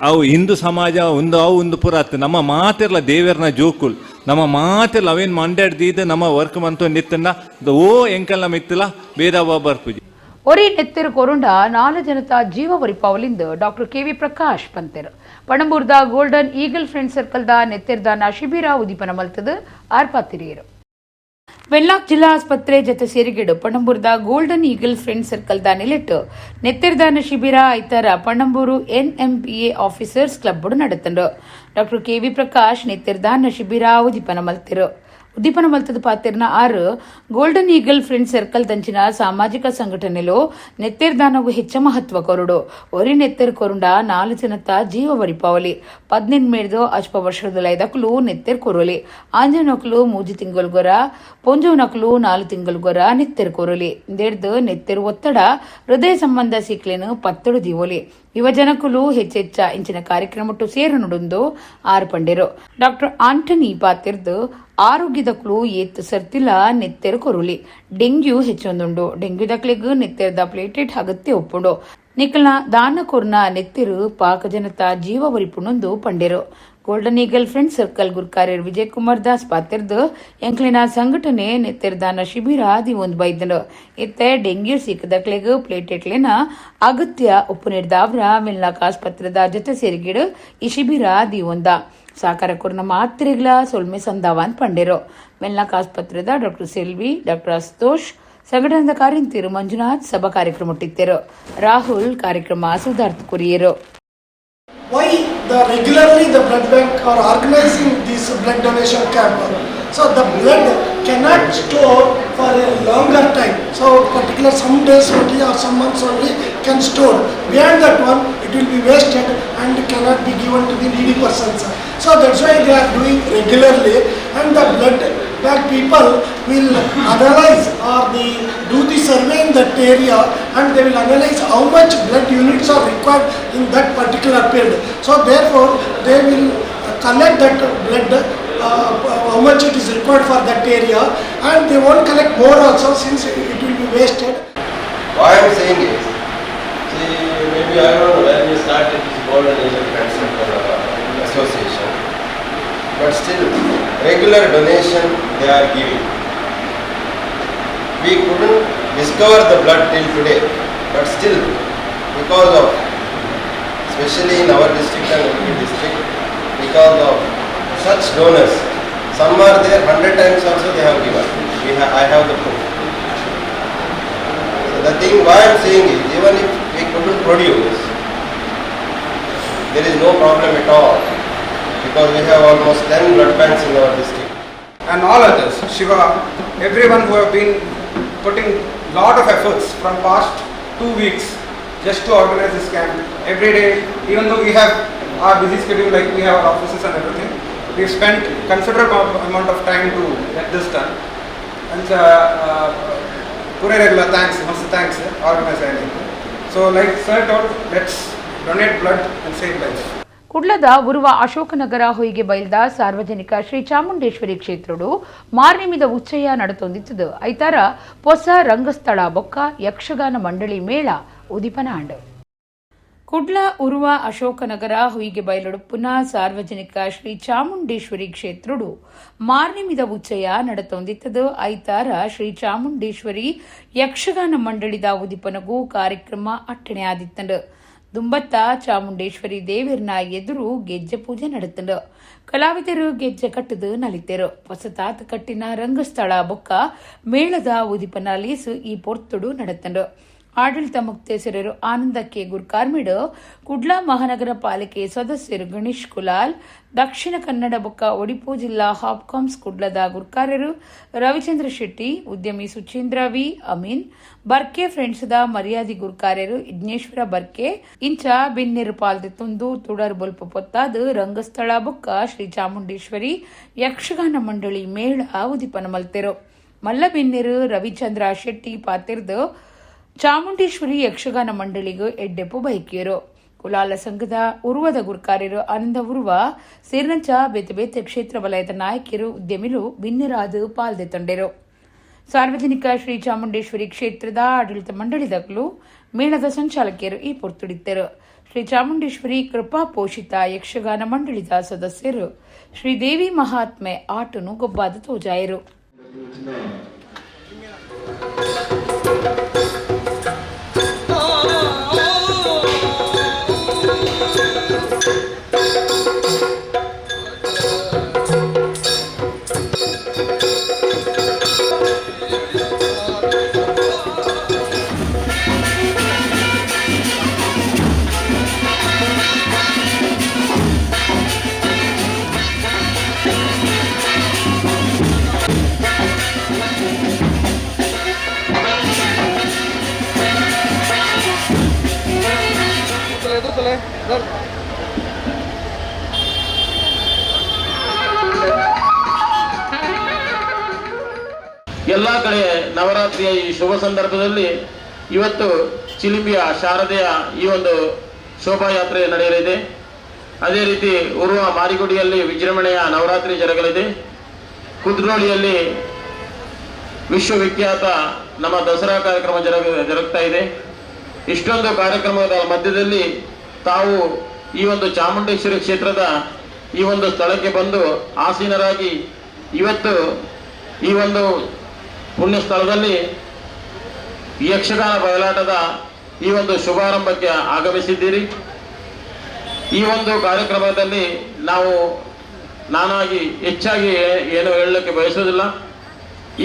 ಅವು ಹಿಂದೂ ಸಮಾಜ ಒಂದು ಅವು ಒಂದು ಪುರಾತ್ ನಮ್ಮ ಮಾತಿರ್ಲ ದೇವೇರ್ನ ಜೋಕುಲ್ ನಮ್ಮ ಮಾತಿರ್ಲ ಅವೇನು ಮಂಡ್ಯಾಡ್ದಿದ್ದು ನಮ್ಮ ವರ್ಕ್ ಮಂತು ನಿತ್ತನ್ನ ಓ ಎಂಕಲ್ನ ಮಿತ್ತಲ ಬೇದ ಬರ್ಪುಜಿ.
ಒರಿ ನೆತ್ತೆರು ಕೊರುಂಡ ನಾಲು ಜನತಾ ಜೀವ ಒರಿಪಾವಲಿಂದ ಡಾಕ್ಟರ್ ಕೆ ವಿ ಪ್ರಕಾಶ್ ಪಂತೆರು. ಪಣಂಬೂರ್ದ ಗೋಲ್ಡನ್ ಈಗಲ್ ಫ್ರೆಂಡ್ ಸರ್ಕಲ್ದ ನೆತ್ತೆರ್ದಾನ ಶಿಬಿರ ಉದೀಪನ ಮಲ್ತದ ಆರ್ಪಾತಿರಿಯರು. ವೆನ್ಲಾಕ್ ಜಿಲ್ಲಾ ಆಸ್ಪತ್ರೆ ಜತೆ ಸೇರಿಗೆಡು ಪಣಂಬೂರ್ದ ಗೋಲ್ಡನ್ ಈಗಲ್ ಫ್ರೆಂಡ್ ಸರ್ಕಲ್ ದ ನಿಲೆಟ್ಟು ನೆತ್ತೆರ್ದಾನ ಶಿಬಿರ ಇತರ ಪಣಂಬೂರು ಎನ್ಎಂಪಿಎ ಆಫೀಸರ್ಸ್ ಕ್ಲಬ್ ನಡೆತಂಡು. ಡಾಕ್ಟರ್ ಕೆ ವಿ ಪ್ರಕಾಶ್ ನೆತ್ತೆರ್ದಾನ ಶಿಬಿರ ಉದೀಪನ ಮಲ್ತಿರು. ಉದ್ದೀಪನ ಮಲ್ತದ ಪಾತಿರ್ನ ಆರು ಗೋಲ್ಡನ್ ಈಗಲ್ ಫ್ರೆಂಡ್ ಸರ್ಕಲ್ ದಂಚಿನ ಸಾಮಾಜಿಕ ಸಂಘಟನೆಲು ನೆತ್ತೆರ್ದಾನಗೂ ಹೆಚ್ಚ ಮಹತ್ವ ಕೊರಡು. ಒರಿ ನೆತ್ತೆರ್ ಕೊರುಂಡ ನಾಲು ಜನತ ಜೀವ ವರಿಪಾವಲಿ 18 ಮೇರ್ದು ಅಲ್ಪ ವರ್ಷದ ಐದಕ್ಲು ನೆತ್ತೆರ್ ಕೊರಲಿ ಆಂಜನಕ್ಲು 3 ತಿಂಗಳುಗೊರ ಪೊಂಜೋನಕ್ಲು 4 ತಿಂಗಳುಗೊರ ನೆತ್ತೆರ್ ಕೊರಲಿ ದೇಡ್ದು ನೆತ್ತೆರ್ ಒತ್ತಡ ಹೃದಯ ಸಂಬಂಧ ಸಿಕ್ಲೇನು ಪತ್ತಡು ದೀವೊಲಿ ಯುವಜನಕುಲು ಹೆಚ್ಚೆಚ್ಚ ಇಂಚಿನ ಕಾರ್ಯಕ್ರಮಟ್ಟು ಸೇರು ನುಡುಂದು ಆರು ಪಂಡೆರು. ಡಾಕ್ಟರ್ ಆಂಟನಿ ಪಾತಿರ್ದು ಆರೋಗ್ಯದಕ್ಲು ಏತ್ ಸರ್ತಿಲ ನೆತ್ತೆರ್ ಕೊರುಲಿ ಡೆಂಗ್ಯೂ ಹೆಚ್ಚೊಂದುಂಡು. ಡೆಂಗ್ಯೂ ದಕ್ಲೆಗ್ ನೆತ್ತೆರ್ದ ಪ್ಲೇಟೆಟ್ ಅಗತ್ಯ ಒಪ್ಪುಂಡು. ನಿಕಲ್ನ ದಾನ ಕೊರ್ನ ನೆತ್ತಿರು ಪಾಕ ಜನತಾ ಜೀವ ಒರಿಪುಣೊಂದು ಪಂಡೆರು. ಗೋಲ್ಡನ್ ಈಗಲ್ ಫ್ರೆಂಡ್ ಸರ್ಕಲ್ ಗುರ್ಕಾರ್ಯರ್ ವಿಜಯ್ ಕುಮಾರ್ ದಾಸ್ ಪಾತಿರ್ದು ಎಂಕ್ಲಿನ ಸಂಘಟನೆ ನೆತ್ತೆರ್ದಾನ ಶಿಬಿರ ದಿವೊಂದು ಬೈದನು. ಇತ್ತೆ ಡೆಂಗ್ಯೂ ಸೀಕದಕ್ಲೆಗ್ ಪ್ಲೇಟೆಟ್ಲೆನ ಅಗತ್ಯ ಒಪ್ಪು ನೀಡಿದ ವೆನ್ಲಾಕ್ ಆಸ್ಪತ್ರೆದ ಜೊತೆ ಸೇರಿಗಿಡು ಈ ಶಿಬಿರ ದಿವೊಂದ ಸಾಕಾರ ಕೊರ್ನ ಮಾತ್ರೆಗಳ ಸೊಲ್ಮೆ ಸಂದಾವಾನ್ ಪಂಡೆರು. ವೆನ್ಲಾಕ್ ಆಸ್ಪತ್ರೆದ ಡಾಕ್ಟರ್ ಸೆಲ್ವಿ, ಡಾಕ್ಟರ್ ಅಸ್ತೋಷ್, ಸಂಘಟನೆದ ಕಾರ್ಯಂತಿರು ಮಂಜುನಾಥ್ ಸಭಾ ಕಾರ್ಯಕ್ರಮ ಇಟ್ಟಿದ್ದರು. ರಾಹುಲ್ ಕಾರ್ಯಕ್ರಮ ಸುಧಾರ್ಥ ಕುರಿಯರು.
Why the regularly the blood bank are organizing this blood donation camp? So the blood cannot store for a longer time. So particular some days only or some months only can store. Beyond that one, it will be wasted and cannot be given to the needy persons. So that's why they are doing regularly, and the blood bank people will analyze or they do the survey in that area, and they will analyze how much blood units are required in that particular period. So therefore they will collect that blood, how much it is required for that area, and they won't collect more also since it will be wasted.
What I am saying is, see, maybe I don't know when we started this Golden Eagle Friends Circle Association, but still regular donation they are giving. We couldn't discover the blood till today, but still, because of, especially in our district and Udupi district, because of such donors, some are there 100 times also they have given. I have the proof. So the thing why I am saying is, even if we couldn't produce, there is no problem at all, because we have almost 10 blood banks in our district.
And all others, Shiva, everyone who have been putting lot of efforts from past 2 weeks just to organize this camp every day, even though we have our busy schedule, like we have our offices and everything, we've spent considerable amount of time to get this done. And pure regular thanks, most thanks organizer. So like sir told, let's donate blood and save lives.
ಕುಡ್ಲದ ಉರುವ ಅಶೋಕನಗರ ಹೊಯ್ಗೆ ಬೈಲ್ದ ಸಾರ್ವಜನಿಕ ಶ್ರೀ ಚಾಮುಂಡೇಶ್ವರಿ ಕ್ಷೇತ್ರಡು ಮಾರ್ನಿಮಿದ ಉಚ್ಚಯ ನಡತೊಂದಿತ್ತದು. ಐತಾರ ಹೊಸ ರಂಗಸ್ಥಳ ಬೊಕ್ಕ ಯಕ್ಷಗಾನ ಮಂಡಳಿ ಮೇಳ ಉದಿಪನ ಆಂಡ್. ಕುಡ್ಲ ಉರುವ ಅಶೋಕನಗರ ಹೊಯ್ಗೆ ಬೈಲುಡುಪ್ಪುನ ಸಾರ್ವಜನಿಕ ಶ್ರೀ ಚಾಮುಂಡೇಶ್ವರಿ ಕ್ಷೇತ್ರಡು ಮಾರ್ನಿಮಿದ ಉಚ್ಚಯ ನಡತೊಂದಿತ್ತದು. ಐತಾರ ಶ್ರೀ ಚಾಮುಂಡೇಶ್ವರಿ ಯಕ್ಷಗಾನ ಮಂಡಳಿದ ಉದಿಪನಗೂ ಕಾರ್ಯಕ್ರಮ ಅಟ್ಟಣೆ ಆದಿತ್ತಂಡು. ದುಂಬತ್ತ ಚಾಮುಂಡೇಶ್ವರಿ ದೇವಿರ್ನ ಎದುರು ಗೆಜ್ಜೆ ಪೂಜೆ ನಡೆತಂಡು. ಕಲಾವಿದರು ಗೆಜ್ಜೆ ಕಟ್ಟದು ನಲಿತೆರು. ಹೊಸತಾತ ಕಟ್ಟಿನ ರಂಗಸ್ಥಳ ಬೊಕ್ಕ ಮೇಳದ ಉದಿಪನ ಲೇಸು ಈ ಪೊರ್ತುಡು ನಡೆತಂಡು. ಆಡಳಿತ ಮುಕ್ತೇಸರರು ಆನಂದಕ್ಕೆ ಗುರ್ಕಾರ್ಮಿಡು, ಕುಡ್ಲ ಮಹಾನಗರ ಪಾಲಿಕೆ ಸದಸ್ಯರು ಗಣೇಶ್ ಕುಲಾಲ್, ದಕ್ಷಿಣ ಕನ್ನಡ ಬೊಕ್ಕ ಒಡಿಪು ಜಿಲ್ಲಾ ಹಾಪ್ಕಾಮ್ಸ್ ಕುಡ್ಲದ ಗುರ್ಕಾರರು ರವಿಚಂದ್ರ ಶೆಟ್ಟಿ, ಉದ್ಯಮಿ ಸುಚೀಂದ್ರ ವಿ ಅಮೀನ್, ಬರ್ಕೆ ಫ್ರೆಂಡ್ಸ್ದ ಮರ್ಯಾದಿ ಗುರ್ಕಾರ್ಯರು ಯಜ್ಞೇಶ್ವರ ಬರ್ಕೆ, ಇಂಚ ಬಿನ್ನೆರು ಪಾಲ್ದೆ ತುಂದು ತುಡರ್ ಬೊಲ್ಪ ಪೊತ್ತಾದ ರಂಗಸ್ಥಳ ಬೊಕ್ಕ ಶ್ರೀ ಚಾಮುಂಡೇಶ್ವರಿ ಯಕ್ಷಗಾನ ಮಂಡಳಿ ಮೇಳ ಉದಿಪನ ಮಲ್ತೆರು. ಮಲ್ಲ ಬಿನ್ನೆರು ರವಿಚಂದ್ರ ಶೆಟ್ಟಿ ಪಾತಿರ್ದು ಚಾಮುಂಡೇಶ್ವರಿ ಯಕ್ಷಗಾನ ಮಂಡಳಿಗೂ ಎಡ್ಡೆಪ್ಪು ಬೈಕಿಯರು. ಕುಲಾಲ ಸಂಘದ ಉರ್ವದ ಗುರ್ಕಾರ್ಯರು ಆನಂದ ಉರ್ವ ಸೇರಿನಂಚ ಬೇತೆ ಬೇತೆ ಕ್ಷೇತ್ರ ವಲಯದ ನಾಯಕಿಯರು ಉದ್ಯಮಿಲು ಬಿನ್ನೆರಾದ ಪಾಲ್ದೆ ತಂಡೆರು. ಸಾರ್ವಜನಿಕ ಶ್ರೀ ಚಾಮುಂಡೇಶ್ವರಿ ಕ್ಷೇತ್ರದ ಆಡಳಿತ ಮಂಡಳಿದಾಗಲೂ ಮೇಳದ ಸಂಚಾಲಕಿಯರು ಈ ಪೊರ್ತುಡಿದ್ದರು. ಶ್ರೀ ಚಾಮುಂಡೇಶ್ವರಿ ಕೃಪಾ ಪೋಷಿತ ಯಕ್ಷಗಾನ ಮಂಡಳಿದ ಸದಸ್ಯರು ಶ್ರೀದೇವಿ ಮಹಾತ್ಮೆ ಆಟನು ಗೊಬ್ಬಾದ ತೋಜಾಯರು.
ಎಲ್ಲ ಕಡೆ ನವರಾತ್ರಿಯ ಈ ಶುಭ ಸಂದರ್ಭದಲ್ಲಿ ಇವತ್ತು ಚಿಲಿಂಬಿಯ ಶಾರದೆಯ ಈ ಒಂದು ಶೋಭಾಯಾತ್ರೆ ನಡೆಯಲಿದೆ. ಅದೇ ರೀತಿ ಉರುವ ಮಾರಿಗುಡಿಯಲ್ಲಿ ವಿಜೃಂಭಣೆಯ ನವರಾತ್ರಿ ಜರುಗಲಿದೆ. ಕುದ್ರೋಳಿಯಲ್ಲಿ ವಿಶ್ವವಿಖ್ಯಾತ ನಮ್ಮ ದಸರಾ ಕಾರ್ಯಕ್ರಮ ಜರುಗ್ತಾ ಇದೆ. ಇಷ್ಟೊಂದು ಕಾರ್ಯಕ್ರಮದ ಮಧ್ಯದಲ್ಲಿ ತಾವು ಈ ಒಂದು ಚಾಮುಂಡೇಶ್ವರಿ ಕ್ಷೇತ್ರದ ಈ ಒಂದು ಸ್ಥಳಕ್ಕೆ ಬಂದು ಆಸೀನರಾಗಿ ಇವತ್ತು ಈ ಒಂದು ಪುಣ್ಯ ಸ್ಥಳದಲ್ಲಿ ಯಕ್ಷಗಾನ ಬಯಲಾಟದ ಈ ಒಂದು ಶುಭಾರಂಭಕ್ಕೆ ಆಗಮಿಸಿದ್ದೀರಿ. ಈ ಒಂದು ಕಾರ್ಯಕ್ರಮದಲ್ಲಿ ನಾವು ನಾನಾಗಿ ಹೆಚ್ಚಾಗಿ ಏನು ಹೇಳಲಿಕ್ಕೆ ಬಯಸುವುದಿಲ್ಲ.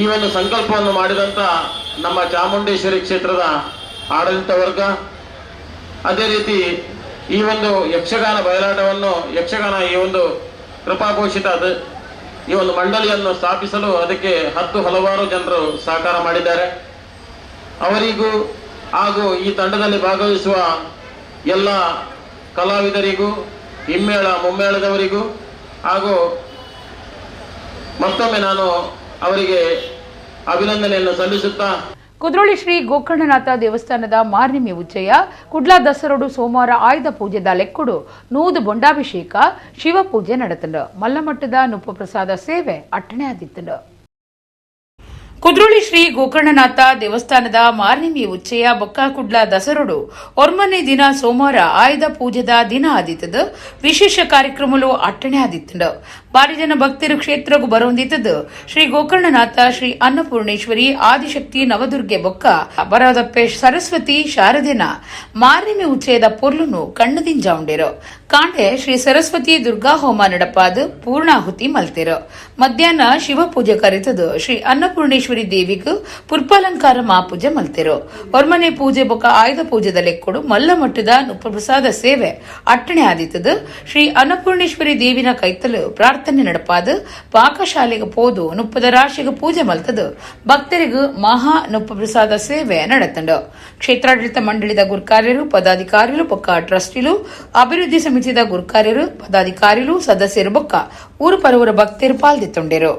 ಈ ಒಂದು ಸಂಕಲ್ಪವನ್ನು ಮಾಡಿದಂಥ ನಮ್ಮ ಚಾಮುಂಡೇಶ್ವರಿ ಕ್ಷೇತ್ರದ ಆಡಳಿತ ವರ್ಗ, ಅದೇ ರೀತಿ ಈ ಒಂದು ಯಕ್ಷಗಾನ ಬಯಲಾಟವನ್ನು, ಯಕ್ಷಗಾನ ಈ ಒಂದು ಕೃಪಾಘೋಷಿತ ಈ ಒಂದು ಮಂಡಳಿಯನ್ನು ಸ್ಥಾಪಿಸಲು ಅದಕ್ಕೆ 10 ಹಲವಾರು ಜನರು ಸಹಕಾರ ಮಾಡಿದ್ದಾರೆ. ಅವರಿಗೂ ಹಾಗೂ ಈ ತಂಡದಲ್ಲಿ ಭಾಗವಹಿಸುವ ಎಲ್ಲ ಕಲಾವಿದರಿಗೂ, ಹಿಮ್ಮೇಳ ಮುಮ್ಮೇಳದವರಿಗೂ ಹಾಗೂ ಮತ್ತೊಮ್ಮೆ ನಾನು ಅವರಿಗೆ ಅಭಿನಂದನೆಯನ್ನು ಸಲ್ಲಿಸುತ್ತಾ.
ಕುದ್ರೋಳಿ ಶ್ರೀ ಗೋಕರ್ಣನಾಥ ದೇವಸ್ಥಾನದ ಮಾರ್ನಿಮಿ ಉಚ್ಚಯ ಕುಡ್ಲ ದಸರೋಡು ಸೋಮವಾರ ಆಯುಧ ಪೂಜೆದ ಲೆಕ್ಕುಡು 100 ಬೊಂಡಾಭಿಷೇಕ ಶಿವಪೂಜೆ ನಡೆತಂಡು. ಮಲ್ಲಮಟ್ಟದ ನುಪ್ಪು ಪ್ರಸಾದ ಸೇವೆ ಅಟ್ಟಣೆ ಆದಿತ್ತಂಡು. ಕುದ್ರೋಳಿ ಶ್ರೀ ಗೋಕರ್ಣನಾಥ ದೇವಸ್ಥಾನದ ಮಾರ್ನಿಮಿ ಉಚ್ಚಯ ಬೊಕ್ಕ ಕುಡ್ಲ ದಸರೊಡು ಒರ್ಮನೆ ದಿನ ಸೋಮವಾರ ಆಯುಧ ಪೂಜೆದ ದಿನ ಆದಿತ್ತದ ವಿಶೇಷ ಕಾರ್ಯಕ್ರಮಲು ಅಟ್ಟಣೆ ಆದಿತ್ತಂಡು. ಬಾರಿ ಜನ ಭಕ್ತರು ಕ್ಷೇತ್ರಗೂ ಬರೋಂದಿತ್ತದ ಶ್ರೀ ಗೋಕರ್ಣನಾಥ, ಶ್ರೀ ಅನ್ನಪೂರ್ಣೇಶ್ವರಿ, ಆದಿಶಕ್ತಿ, ನವದುರ್ಗೆ ಬೊಕ್ಕ ಬರೋದಪ್ಪೆ ಸರಸ್ವತಿ ಶಾರದೆನ ಮಾರ್ನಿಮಿ ಉಚ್ಚಯದ ಪೊರ್ಲುನು ಕಣ್ಣದಿಂಜಾವುಂಡೇರು. ಕಾಂಡೆ ಶ್ರೀ ಸರಸ್ವತಿ ದುರ್ಗಾ ಹೋಮ ನಡಪಾದ ಪೂರ್ಣಾಹುತಿ ಮಲ್ತೆರು. ಮಧ್ಯಾಹ್ನ ಶಿವಪೂಜೆ ಕರೆತದು ಶ್ರೀ ಅನ್ನಪೂರ್ಣೇಶ್ವರಿ ದೇವಿಗೆ ಪುಷ್ಪಾಲಂಕಾರ ಮಾಪೂಜೆ ಮಲ್ತೆರು. ಒರ್ಮನೆ ಪೂಜೆ ಬೊಕ್ಕ ಆಯುಧ ಪೂಜೆದ ಲೆಕ್ಕೊಡು ಮಲ್ಲ ಮಟ್ಟದ ನುಪ್ಪಪ್ರಸಾದ ಸೇವೆ ಅಟ್ಟಣೆ ಆದಿತ್ತದು. ಶ್ರೀ ಅನ್ನಪೂರ್ಣೇಶ್ವರಿ ದೇವಿನ ಕೈತಲು ಪ್ರಾರ್ಥನೆ ನಡಪಾದ ಪಾಕಶಾಲೆಗೆ ಪೋದು ನುಪ್ಪದ ರಾಶಿಗೆ ಪೂಜೆ ಮಲ್ತದು ಭಕ್ತರಿಗೂ ಮಹಾ ನುಪ್ಪಪ್ರಸಾದ ಸೇವೆ ನಡತಂಡು. ಕ್ಷೇತ್ರಾಡಳಿತ ಮಂಡಳಿದ ಗುರ್ಕಾರ್ಯರು, ಪದಾಧಿಕಾರಿಗಳು ಬೊಕ್ಕ ಟ್ರಸ್ಟಿಲು, ಅಭಿವೃದ್ಧಿ ಸಮಿತಿದ ಗುರ್ಕಾರ್ಯರು, ಪದಾಧಿಕಾರಿಲು, ಸದಸ್ಯರು ಬೊಕ್ಕ ಊರು ಪರವರ ಭಕ್ತರು ಪಾಲ್ದಿತ್ತುಂಡೇರು.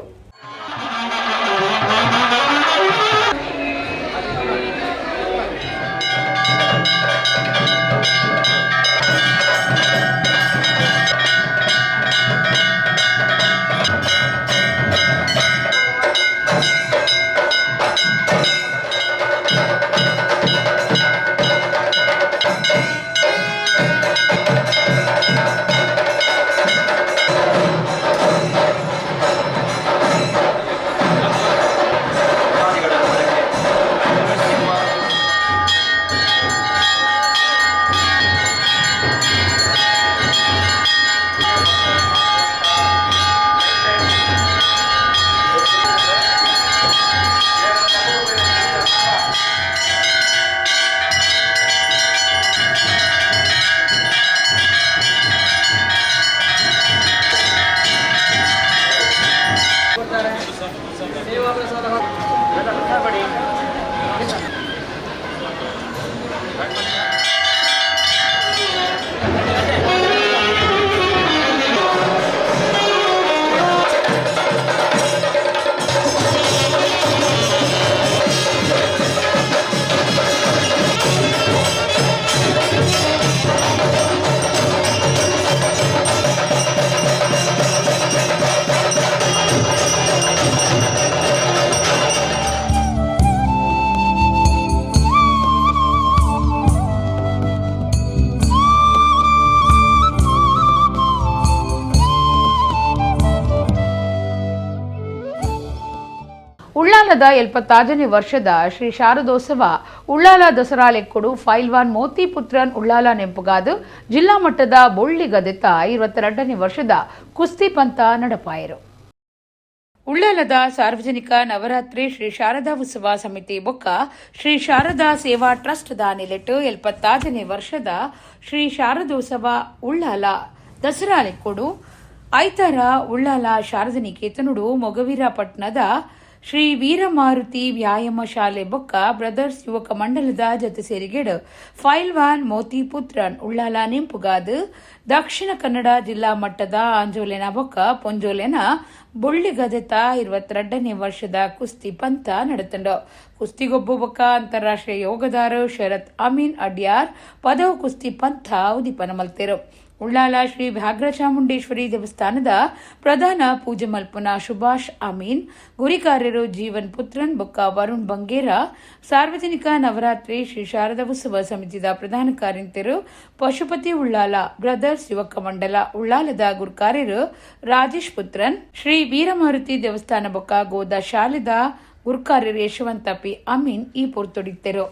ಉಳ್ಳಾಲದ 75ನೇ ವರ್ಷದ ಶ್ರೀ ಶಾರದೋತ್ಸವ ಉಳ್ಳಾಲ ದಸರಾ ಲೆಕ್ಕೊಡು ಫೈಲ್ವಾನ್ ಮೋತಿಪುತ್ರನ್ ಉಳ್ಳಾಲ ನೆಂಪುಗಾದು ಜಿಲ್ಲಾ ಮಟ್ಟದ ಬೊಳ್ಳಿಗದೆತ 22ನೇ ವರ್ಷದ ಕುಸ್ತಿ ಪಂಥ ನಡಪಾಯರು. ಉಳ್ಳಾಲದ ಸಾರ್ವಜನಿಕ ನವರಾತ್ರಿ ಶ್ರೀ ಶಾರದಾ ಉತ್ಸವ ಸಮಿತಿ ಬೊಕ್ಕ ಶ್ರೀ ಶಾರದಾ ಸೇವಾ ಟ್ರಸ್ಟ್ the ನಿಲೆಟ್ಟು 75ನೇ ವರ್ಷದ ಶ್ರೀ ಶಾರದೋತ್ಸವ ಉಳ್ಳಾಲ ದಸರಾ ಲೆಕ್ಕೊಡು ಐತಾರ ಉಳ್ಳಾಲ ಶಾರದನಿಕೇತನುಡು ಮೊಗವೀರಪಟ್ಟಣದ ಶ್ರೀ ವೀರಮಾರುತಿ ವ್ಯಾಯಾಮ ಶಾಲೆ ಬೊಕ್ಕ ಬ್ರದರ್ಸ್ ಯುವಕ ಮಂಡಲದ ಜೊತೆ ಸೇರಿಗೇಡು ಫೈಲ್ವಾನ್ ಮೋತಿಪುತ್ರನ್ ಉಳ್ಳಾಲ ನೆಂಪುಗಾದು ದಕ್ಷಿಣ ಕನ್ನಡ ಜಿಲ್ಲಾ ಮಟ್ಟದ ಆಂಜೋಲೆನ ಬೊಕ್ಕ ಪೊಂಜೋಲೆನ ಬೊಳ್ಳಿಗದೆತ 22ನೇ ವರ್ಷದ ಕುಸ್ತಿ ಪಂಥ ನಡೆತಂಡು. ಕುಸ್ತಿಗೊಬ್ಬ ಬೊಕ್ಕ ಅಂತಾರಾಷ್ಟ್ರೀಯ ಯೋಗದಾರ ಶರತ್ ಅಮೀನ್ ಅಡ್ಯಾರ್ ಪದವು ಕುಸ್ತಿ ಪಂಥ ಉದೀಪನ ಮಲ್ತೆರು. ಉಳ್ಳಾಲ ಶ್ರೀ ವ್ಯಾಘ್ರಚಾಮುಂಡೇಶ್ವರಿ ದೇವಸ್ಥಾನದ ಪ್ರಧಾನ ಪೂಜೆ ಮಲ್ಪುನ ಸುಭಾಷ್ ಅಮೀನ್, ಗುರಿಕಾರ್ಯರು ಜೀವನ್ ಪುತ್ರನ್ ಬೊಕ್ಕ ವರುಣ್ ಬಂಗೇರ, ಸಾರ್ವಜನಿಕ ನವರಾತ್ರಿ ಶ್ರೀ ಶಾರದಾ ಉತ್ಸವ ಸಮಿತಿದ ಪ್ರಧಾನ ಕಾರ್ಯಂತರು ಪಶುಪತಿ ಉಳ್ಳಾಲ, ಬ್ರದರ್ಸ್ ಯುವಕ ಮಂಡಲ ಉಳ್ಳಾಲದ ಗುರುಕಾರ್ಯರು ರಾಜೇಶ್ ಪುತ್ರನ್, ಶ್ರೀ ವೀರಮಾರುತಿ ದೇವಸ್ಥಾನ ಬೊಕ್ಕ ಗೋದಾ ಶಾಲೆದ ಗುರುಕಾರ್ಯರು ಯಶವಂತ ಪಿ ಅಮೀನ್ ಈ ಪೊರ್ತೊಡಿತ್ತರು.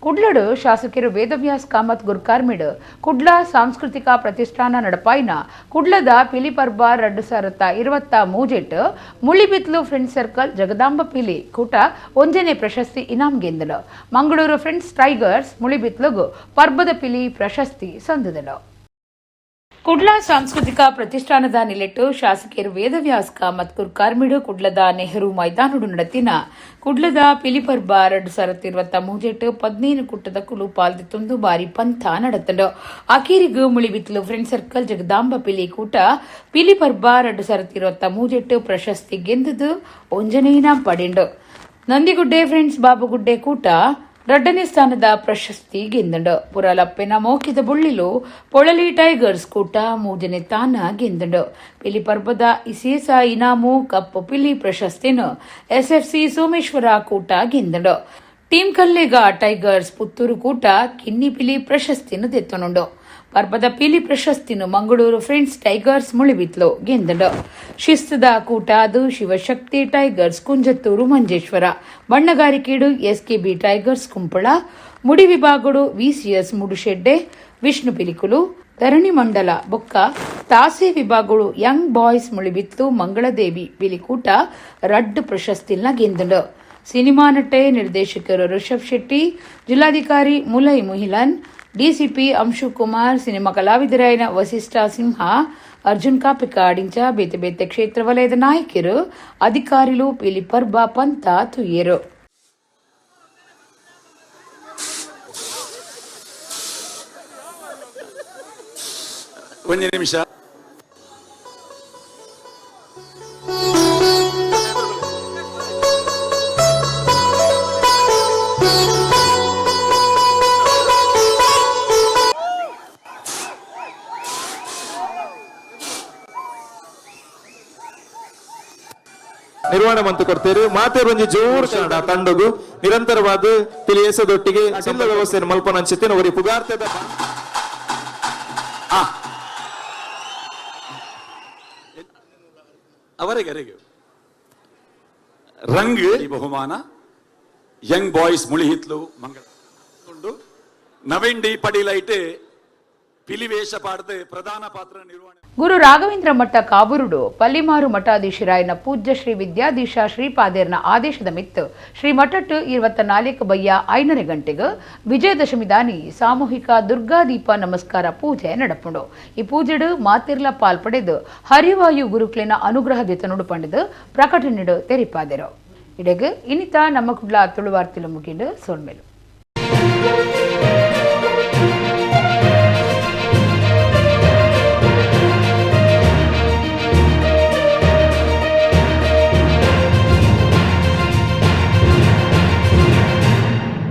ಕುಡ್ಲಡು ಶಾಸಕರು ವೇದವ್ಯಾಸ್ ಕಾಮತ್ ಗುರ್ಕಾರ್ಮಿಡ್ ಕುಡ್ಲ ಸಾಂಸ್ಕೃತಿಕ ಪ್ರತಿಷ್ಠಾನ ನಡಪಾಯಿನ ಕುಡ್ಲದ ಪಿಲಿಪರ್ಬ 2023 ಮುಳಿಬಿತ್ಲು ಫ್ರೆಂಡ್ ಸರ್ಕಲ್ ಜಗದಾಂಬ ಪಿಲಿ ಕೂಟ ಒಂಜನೇ ಪ್ರಶಸ್ತಿ ಇನಾಮ್ ಗೆಂದನು. ಮಂಗಳೂರು ಫ್ರೆಂಡ್ಸ್ ಟೈಗರ್ಸ್ ಮುಳಿಬಿತ್ಲುಗು ಪರ್ಬದ ಪಿಲಿ ಪ್ರಶಸ್ತಿ ಸಂದದನು. Kudla ಸಾಂಸ್ಕೃತಿಕ ಪ್ರತಿಷ್ಠಾನದ ನಿಲೆಟ್ಟು ಶಾಸಕರು ವೇದವ್ಯಾಸ್ ಕಾಮತ್ಕೂರ್ ಕಾರ್ಮಿಡು ಕುಡ್ಲದ ನೆಹರು ಮೈದಾನಡು ನಡತಿನ ಕುಡ್ಲದ ಪಿಲಿಪರ್ಬ 2023 15 ಕುಟ್ಟದ ಕುಲು ಪಾಲ್ದಿತ್ತೊಂದು ಬಾರಿ ಪಂಥ ನಡತಂಡು. ಅಕೀರಿಗು ಮುಳಿಬಿತ್ಲು ಫ್ರೆಂಡ್ ಸರ್ಕಲ್ ಜಗದಾಂಬ ಪಿಲಿ ಕೂಟ ಪಿಲಿಪರ್ಬ 2023 ಪ್ರಶಸ್ತಿ ಗೆಂದದು ಒಂಜನೇನ ಪಡೆಂಡು. ನಂದಿಗುಡ್ಡೆ ಫ್ರೆಂಡ್ಸ್ ಬಾಬುಗುಡ್ಡೆ ಕೂಟ 2ನೇ ಸ್ಥಾನದ ಪ್ರಶಸ್ತಿ ಗೆಂದಂಡು. ಪುರಲಪ್ಪೆನ ಮೋಕಿದ ಬುಳ್ಳಿಲು ಪೊಳಲಿ ಟೈಗರ್ಸ್ ಕೂಟ 3ನೇ ತಾನ ಗೆಂದಂಡು. ಪಿಲಿ ಪರ್ಬದ ಇಸೇಸ ಇನಾಮು ಕಪ್ಪು ಪಿಲಿ ಪ್ರಶಸ್ತಿನು ಎಸ್ಎಫ್ಸಿ ಸೋಮೇಶ್ವರ ಕೂಟ ಗೆಂದಂಡು. ಟೀಮ್ ಕಲ್ಲೇಗ ಟೈಗರ್ಸ್ ಪುತ್ತೂರು ಕೂಟ ಕಿನ್ನಿ ಪಿಲಿ ಪ್ರಶಸ್ತಿನು ದೆತ್ತನುಂಡು. ಪರ್ಬದ ಪಿಲಿ ಪ್ರಶಸ್ತಿನು ಮಂಗಳೂರು ಫ್ರೆಂಡ್ಸ್ ಟೈಗರ್ಸ್ ಮುಳಿಬಿತ್ಲು ಗೆಂದಂಡು. ಶಿಸ್ತದ ಕೂಟ ಅದು ಶಿವಶಕ್ತಿ ಟೈಗರ್ಸ್ ಕುಂಜತ್ತೂರು ಮಂಜೇಶ್ವರ, ಬಣ್ಣಗಾರಿಕೇಡು ಎಸ್ಕೆಬಿ ಟೈಗರ್ಸ್ ಕುಂಪಳ, ಮುಡಿ ವಿಭಾಗಡು ವಿಸಿಎಸ್ ಮುಡುಶೆಡ್ಡೆ ವಿಷ್ಣು ಪಿಲಿಕುಲು, ಧರಣಿ ಮಂಡಲ ಬೊಕ್ಕ ತಾಸೆ ವಿಭಾಗಗಳು ಯಂಗ್ ಬಾಯ್ಸ್ ಮುಳಿಬಿತ್ಲು ಮಂಗಳದೇವಿ ಪಿಲಿಕೂಟ ರಡ್ಡು ಪ್ರಶಸ್ತಿನ ಗೆಂದಂಡು. ಸಿನಿಮಾ ನಟೆ ನಿರ್ದೇಶಕರು ಋಷಭ್ ಶೆಟ್ಟಿ, ಜಿಲ್ಲಾಧಿಕಾರಿ ಮುಲೈ ಮುಹಿಲನ್, ಡಿಸಿಪಿ ಅಂಶು ಕುಮಾರ್, ಸಿನಿಮಾ ಕಲಾವಿದರಾಯನ ವಸಿಷ್ಠ ಸಿಂಹ, ಅರ್ಜುನ್ ಕಾಪಿಕಾಡಿಂಚ ಬೇತೆ ಬೇತೆ ಕ್ಷೇತ್ರ ವಲಯದ ನಾಯಕರು, ಅಧಿಕಾರಿಲು ಪಿಲಿ ಪರ್ಬ ಪಂತ ತುಯ್ಯರು.
ಒಂದು ನಿಮಿಷ.
ನಿರ್ವಹಣೆ ಮಂತು ಕೊಡ್ತೀರಿ ಮಾತೆ ಒಂಜಿ ಜೋರು ಕನ್ನಡ ತಂಡಗು ನಿರಂತರವಾದ ತಿಳಿಯಸದೊಟ್ಟಿಗೆ ಅಟಿಲ್ಲ ವ್ಯವಸ್ಥೆಯನ್ನು ಮಲ್ಪನ ಅಂಚಿತ್ತಿನ ಒರಿ ಪುಗಾರ್ತೆದ
ಅವರಿಗೆ ರಂಗ್ ಈ ಬಹುಮಾನ ಯಂಗ್ ಬಾಯ್ಸ್ ಮುಳಿಹಿತ್ಲು ಮಂಗಳ ನವೀನ್ ಡಿ ಪಡಿಲೈಟ್ ಪಿಲಿವೇಷ ಪಾಡದೆ ಪ್ರಧಾನ ಪಾತ್ರ ನಿರ್ವಹಣೆ.
ಗುರು ರಾಘವೇಂದ್ರ ಮಠ ಕಾಬೂರುಡು ಪಲ್ಲಿಮಾರು ಮಠಾಧೀಶರಾಯನ ಪೂಜ್ಯ ಶ್ರೀ ವಿದ್ಯಾಧೀಶ ಶ್ರೀಪಾದೇರ್ನ ಆದೇಶದ ಮಿತ್ತು ಶ್ರೀ ಮಠಟ್ಟು 24 ಬಯ್ಯ 5:30 ಗಂಟೆಗೆ ವಿಜಯದಶಮಿ ದಾನಿ ಸಾಮೂಹಿಕ ದುರ್ಗಾದೀಪ ನಮಸ್ಕಾರ ಪೂಜೆ ನಡಪುಂಡು. ಈ ಪೂಜೆಡು ಮಾತಿರ್ಲ ಪಾಲ್ ಪಡೆದು ಹರಿವಾಯು ಗುರುಕ್ಲಿನ ಅನುಗ್ರಹ ದಿತನುಡು ಪಂಡದು ಪ್ರಕಟಣೆಡು ತೆರಿಪಾದೆರು. ಇಡೆಗು ಇನ್ನಿತ ನಮ್ಮ ಕುಡ್ಲ ತುಳುವಾರ್ತಿಲು ಮುಗಿಂಡು ಸೋಣ್ಮೇಲು.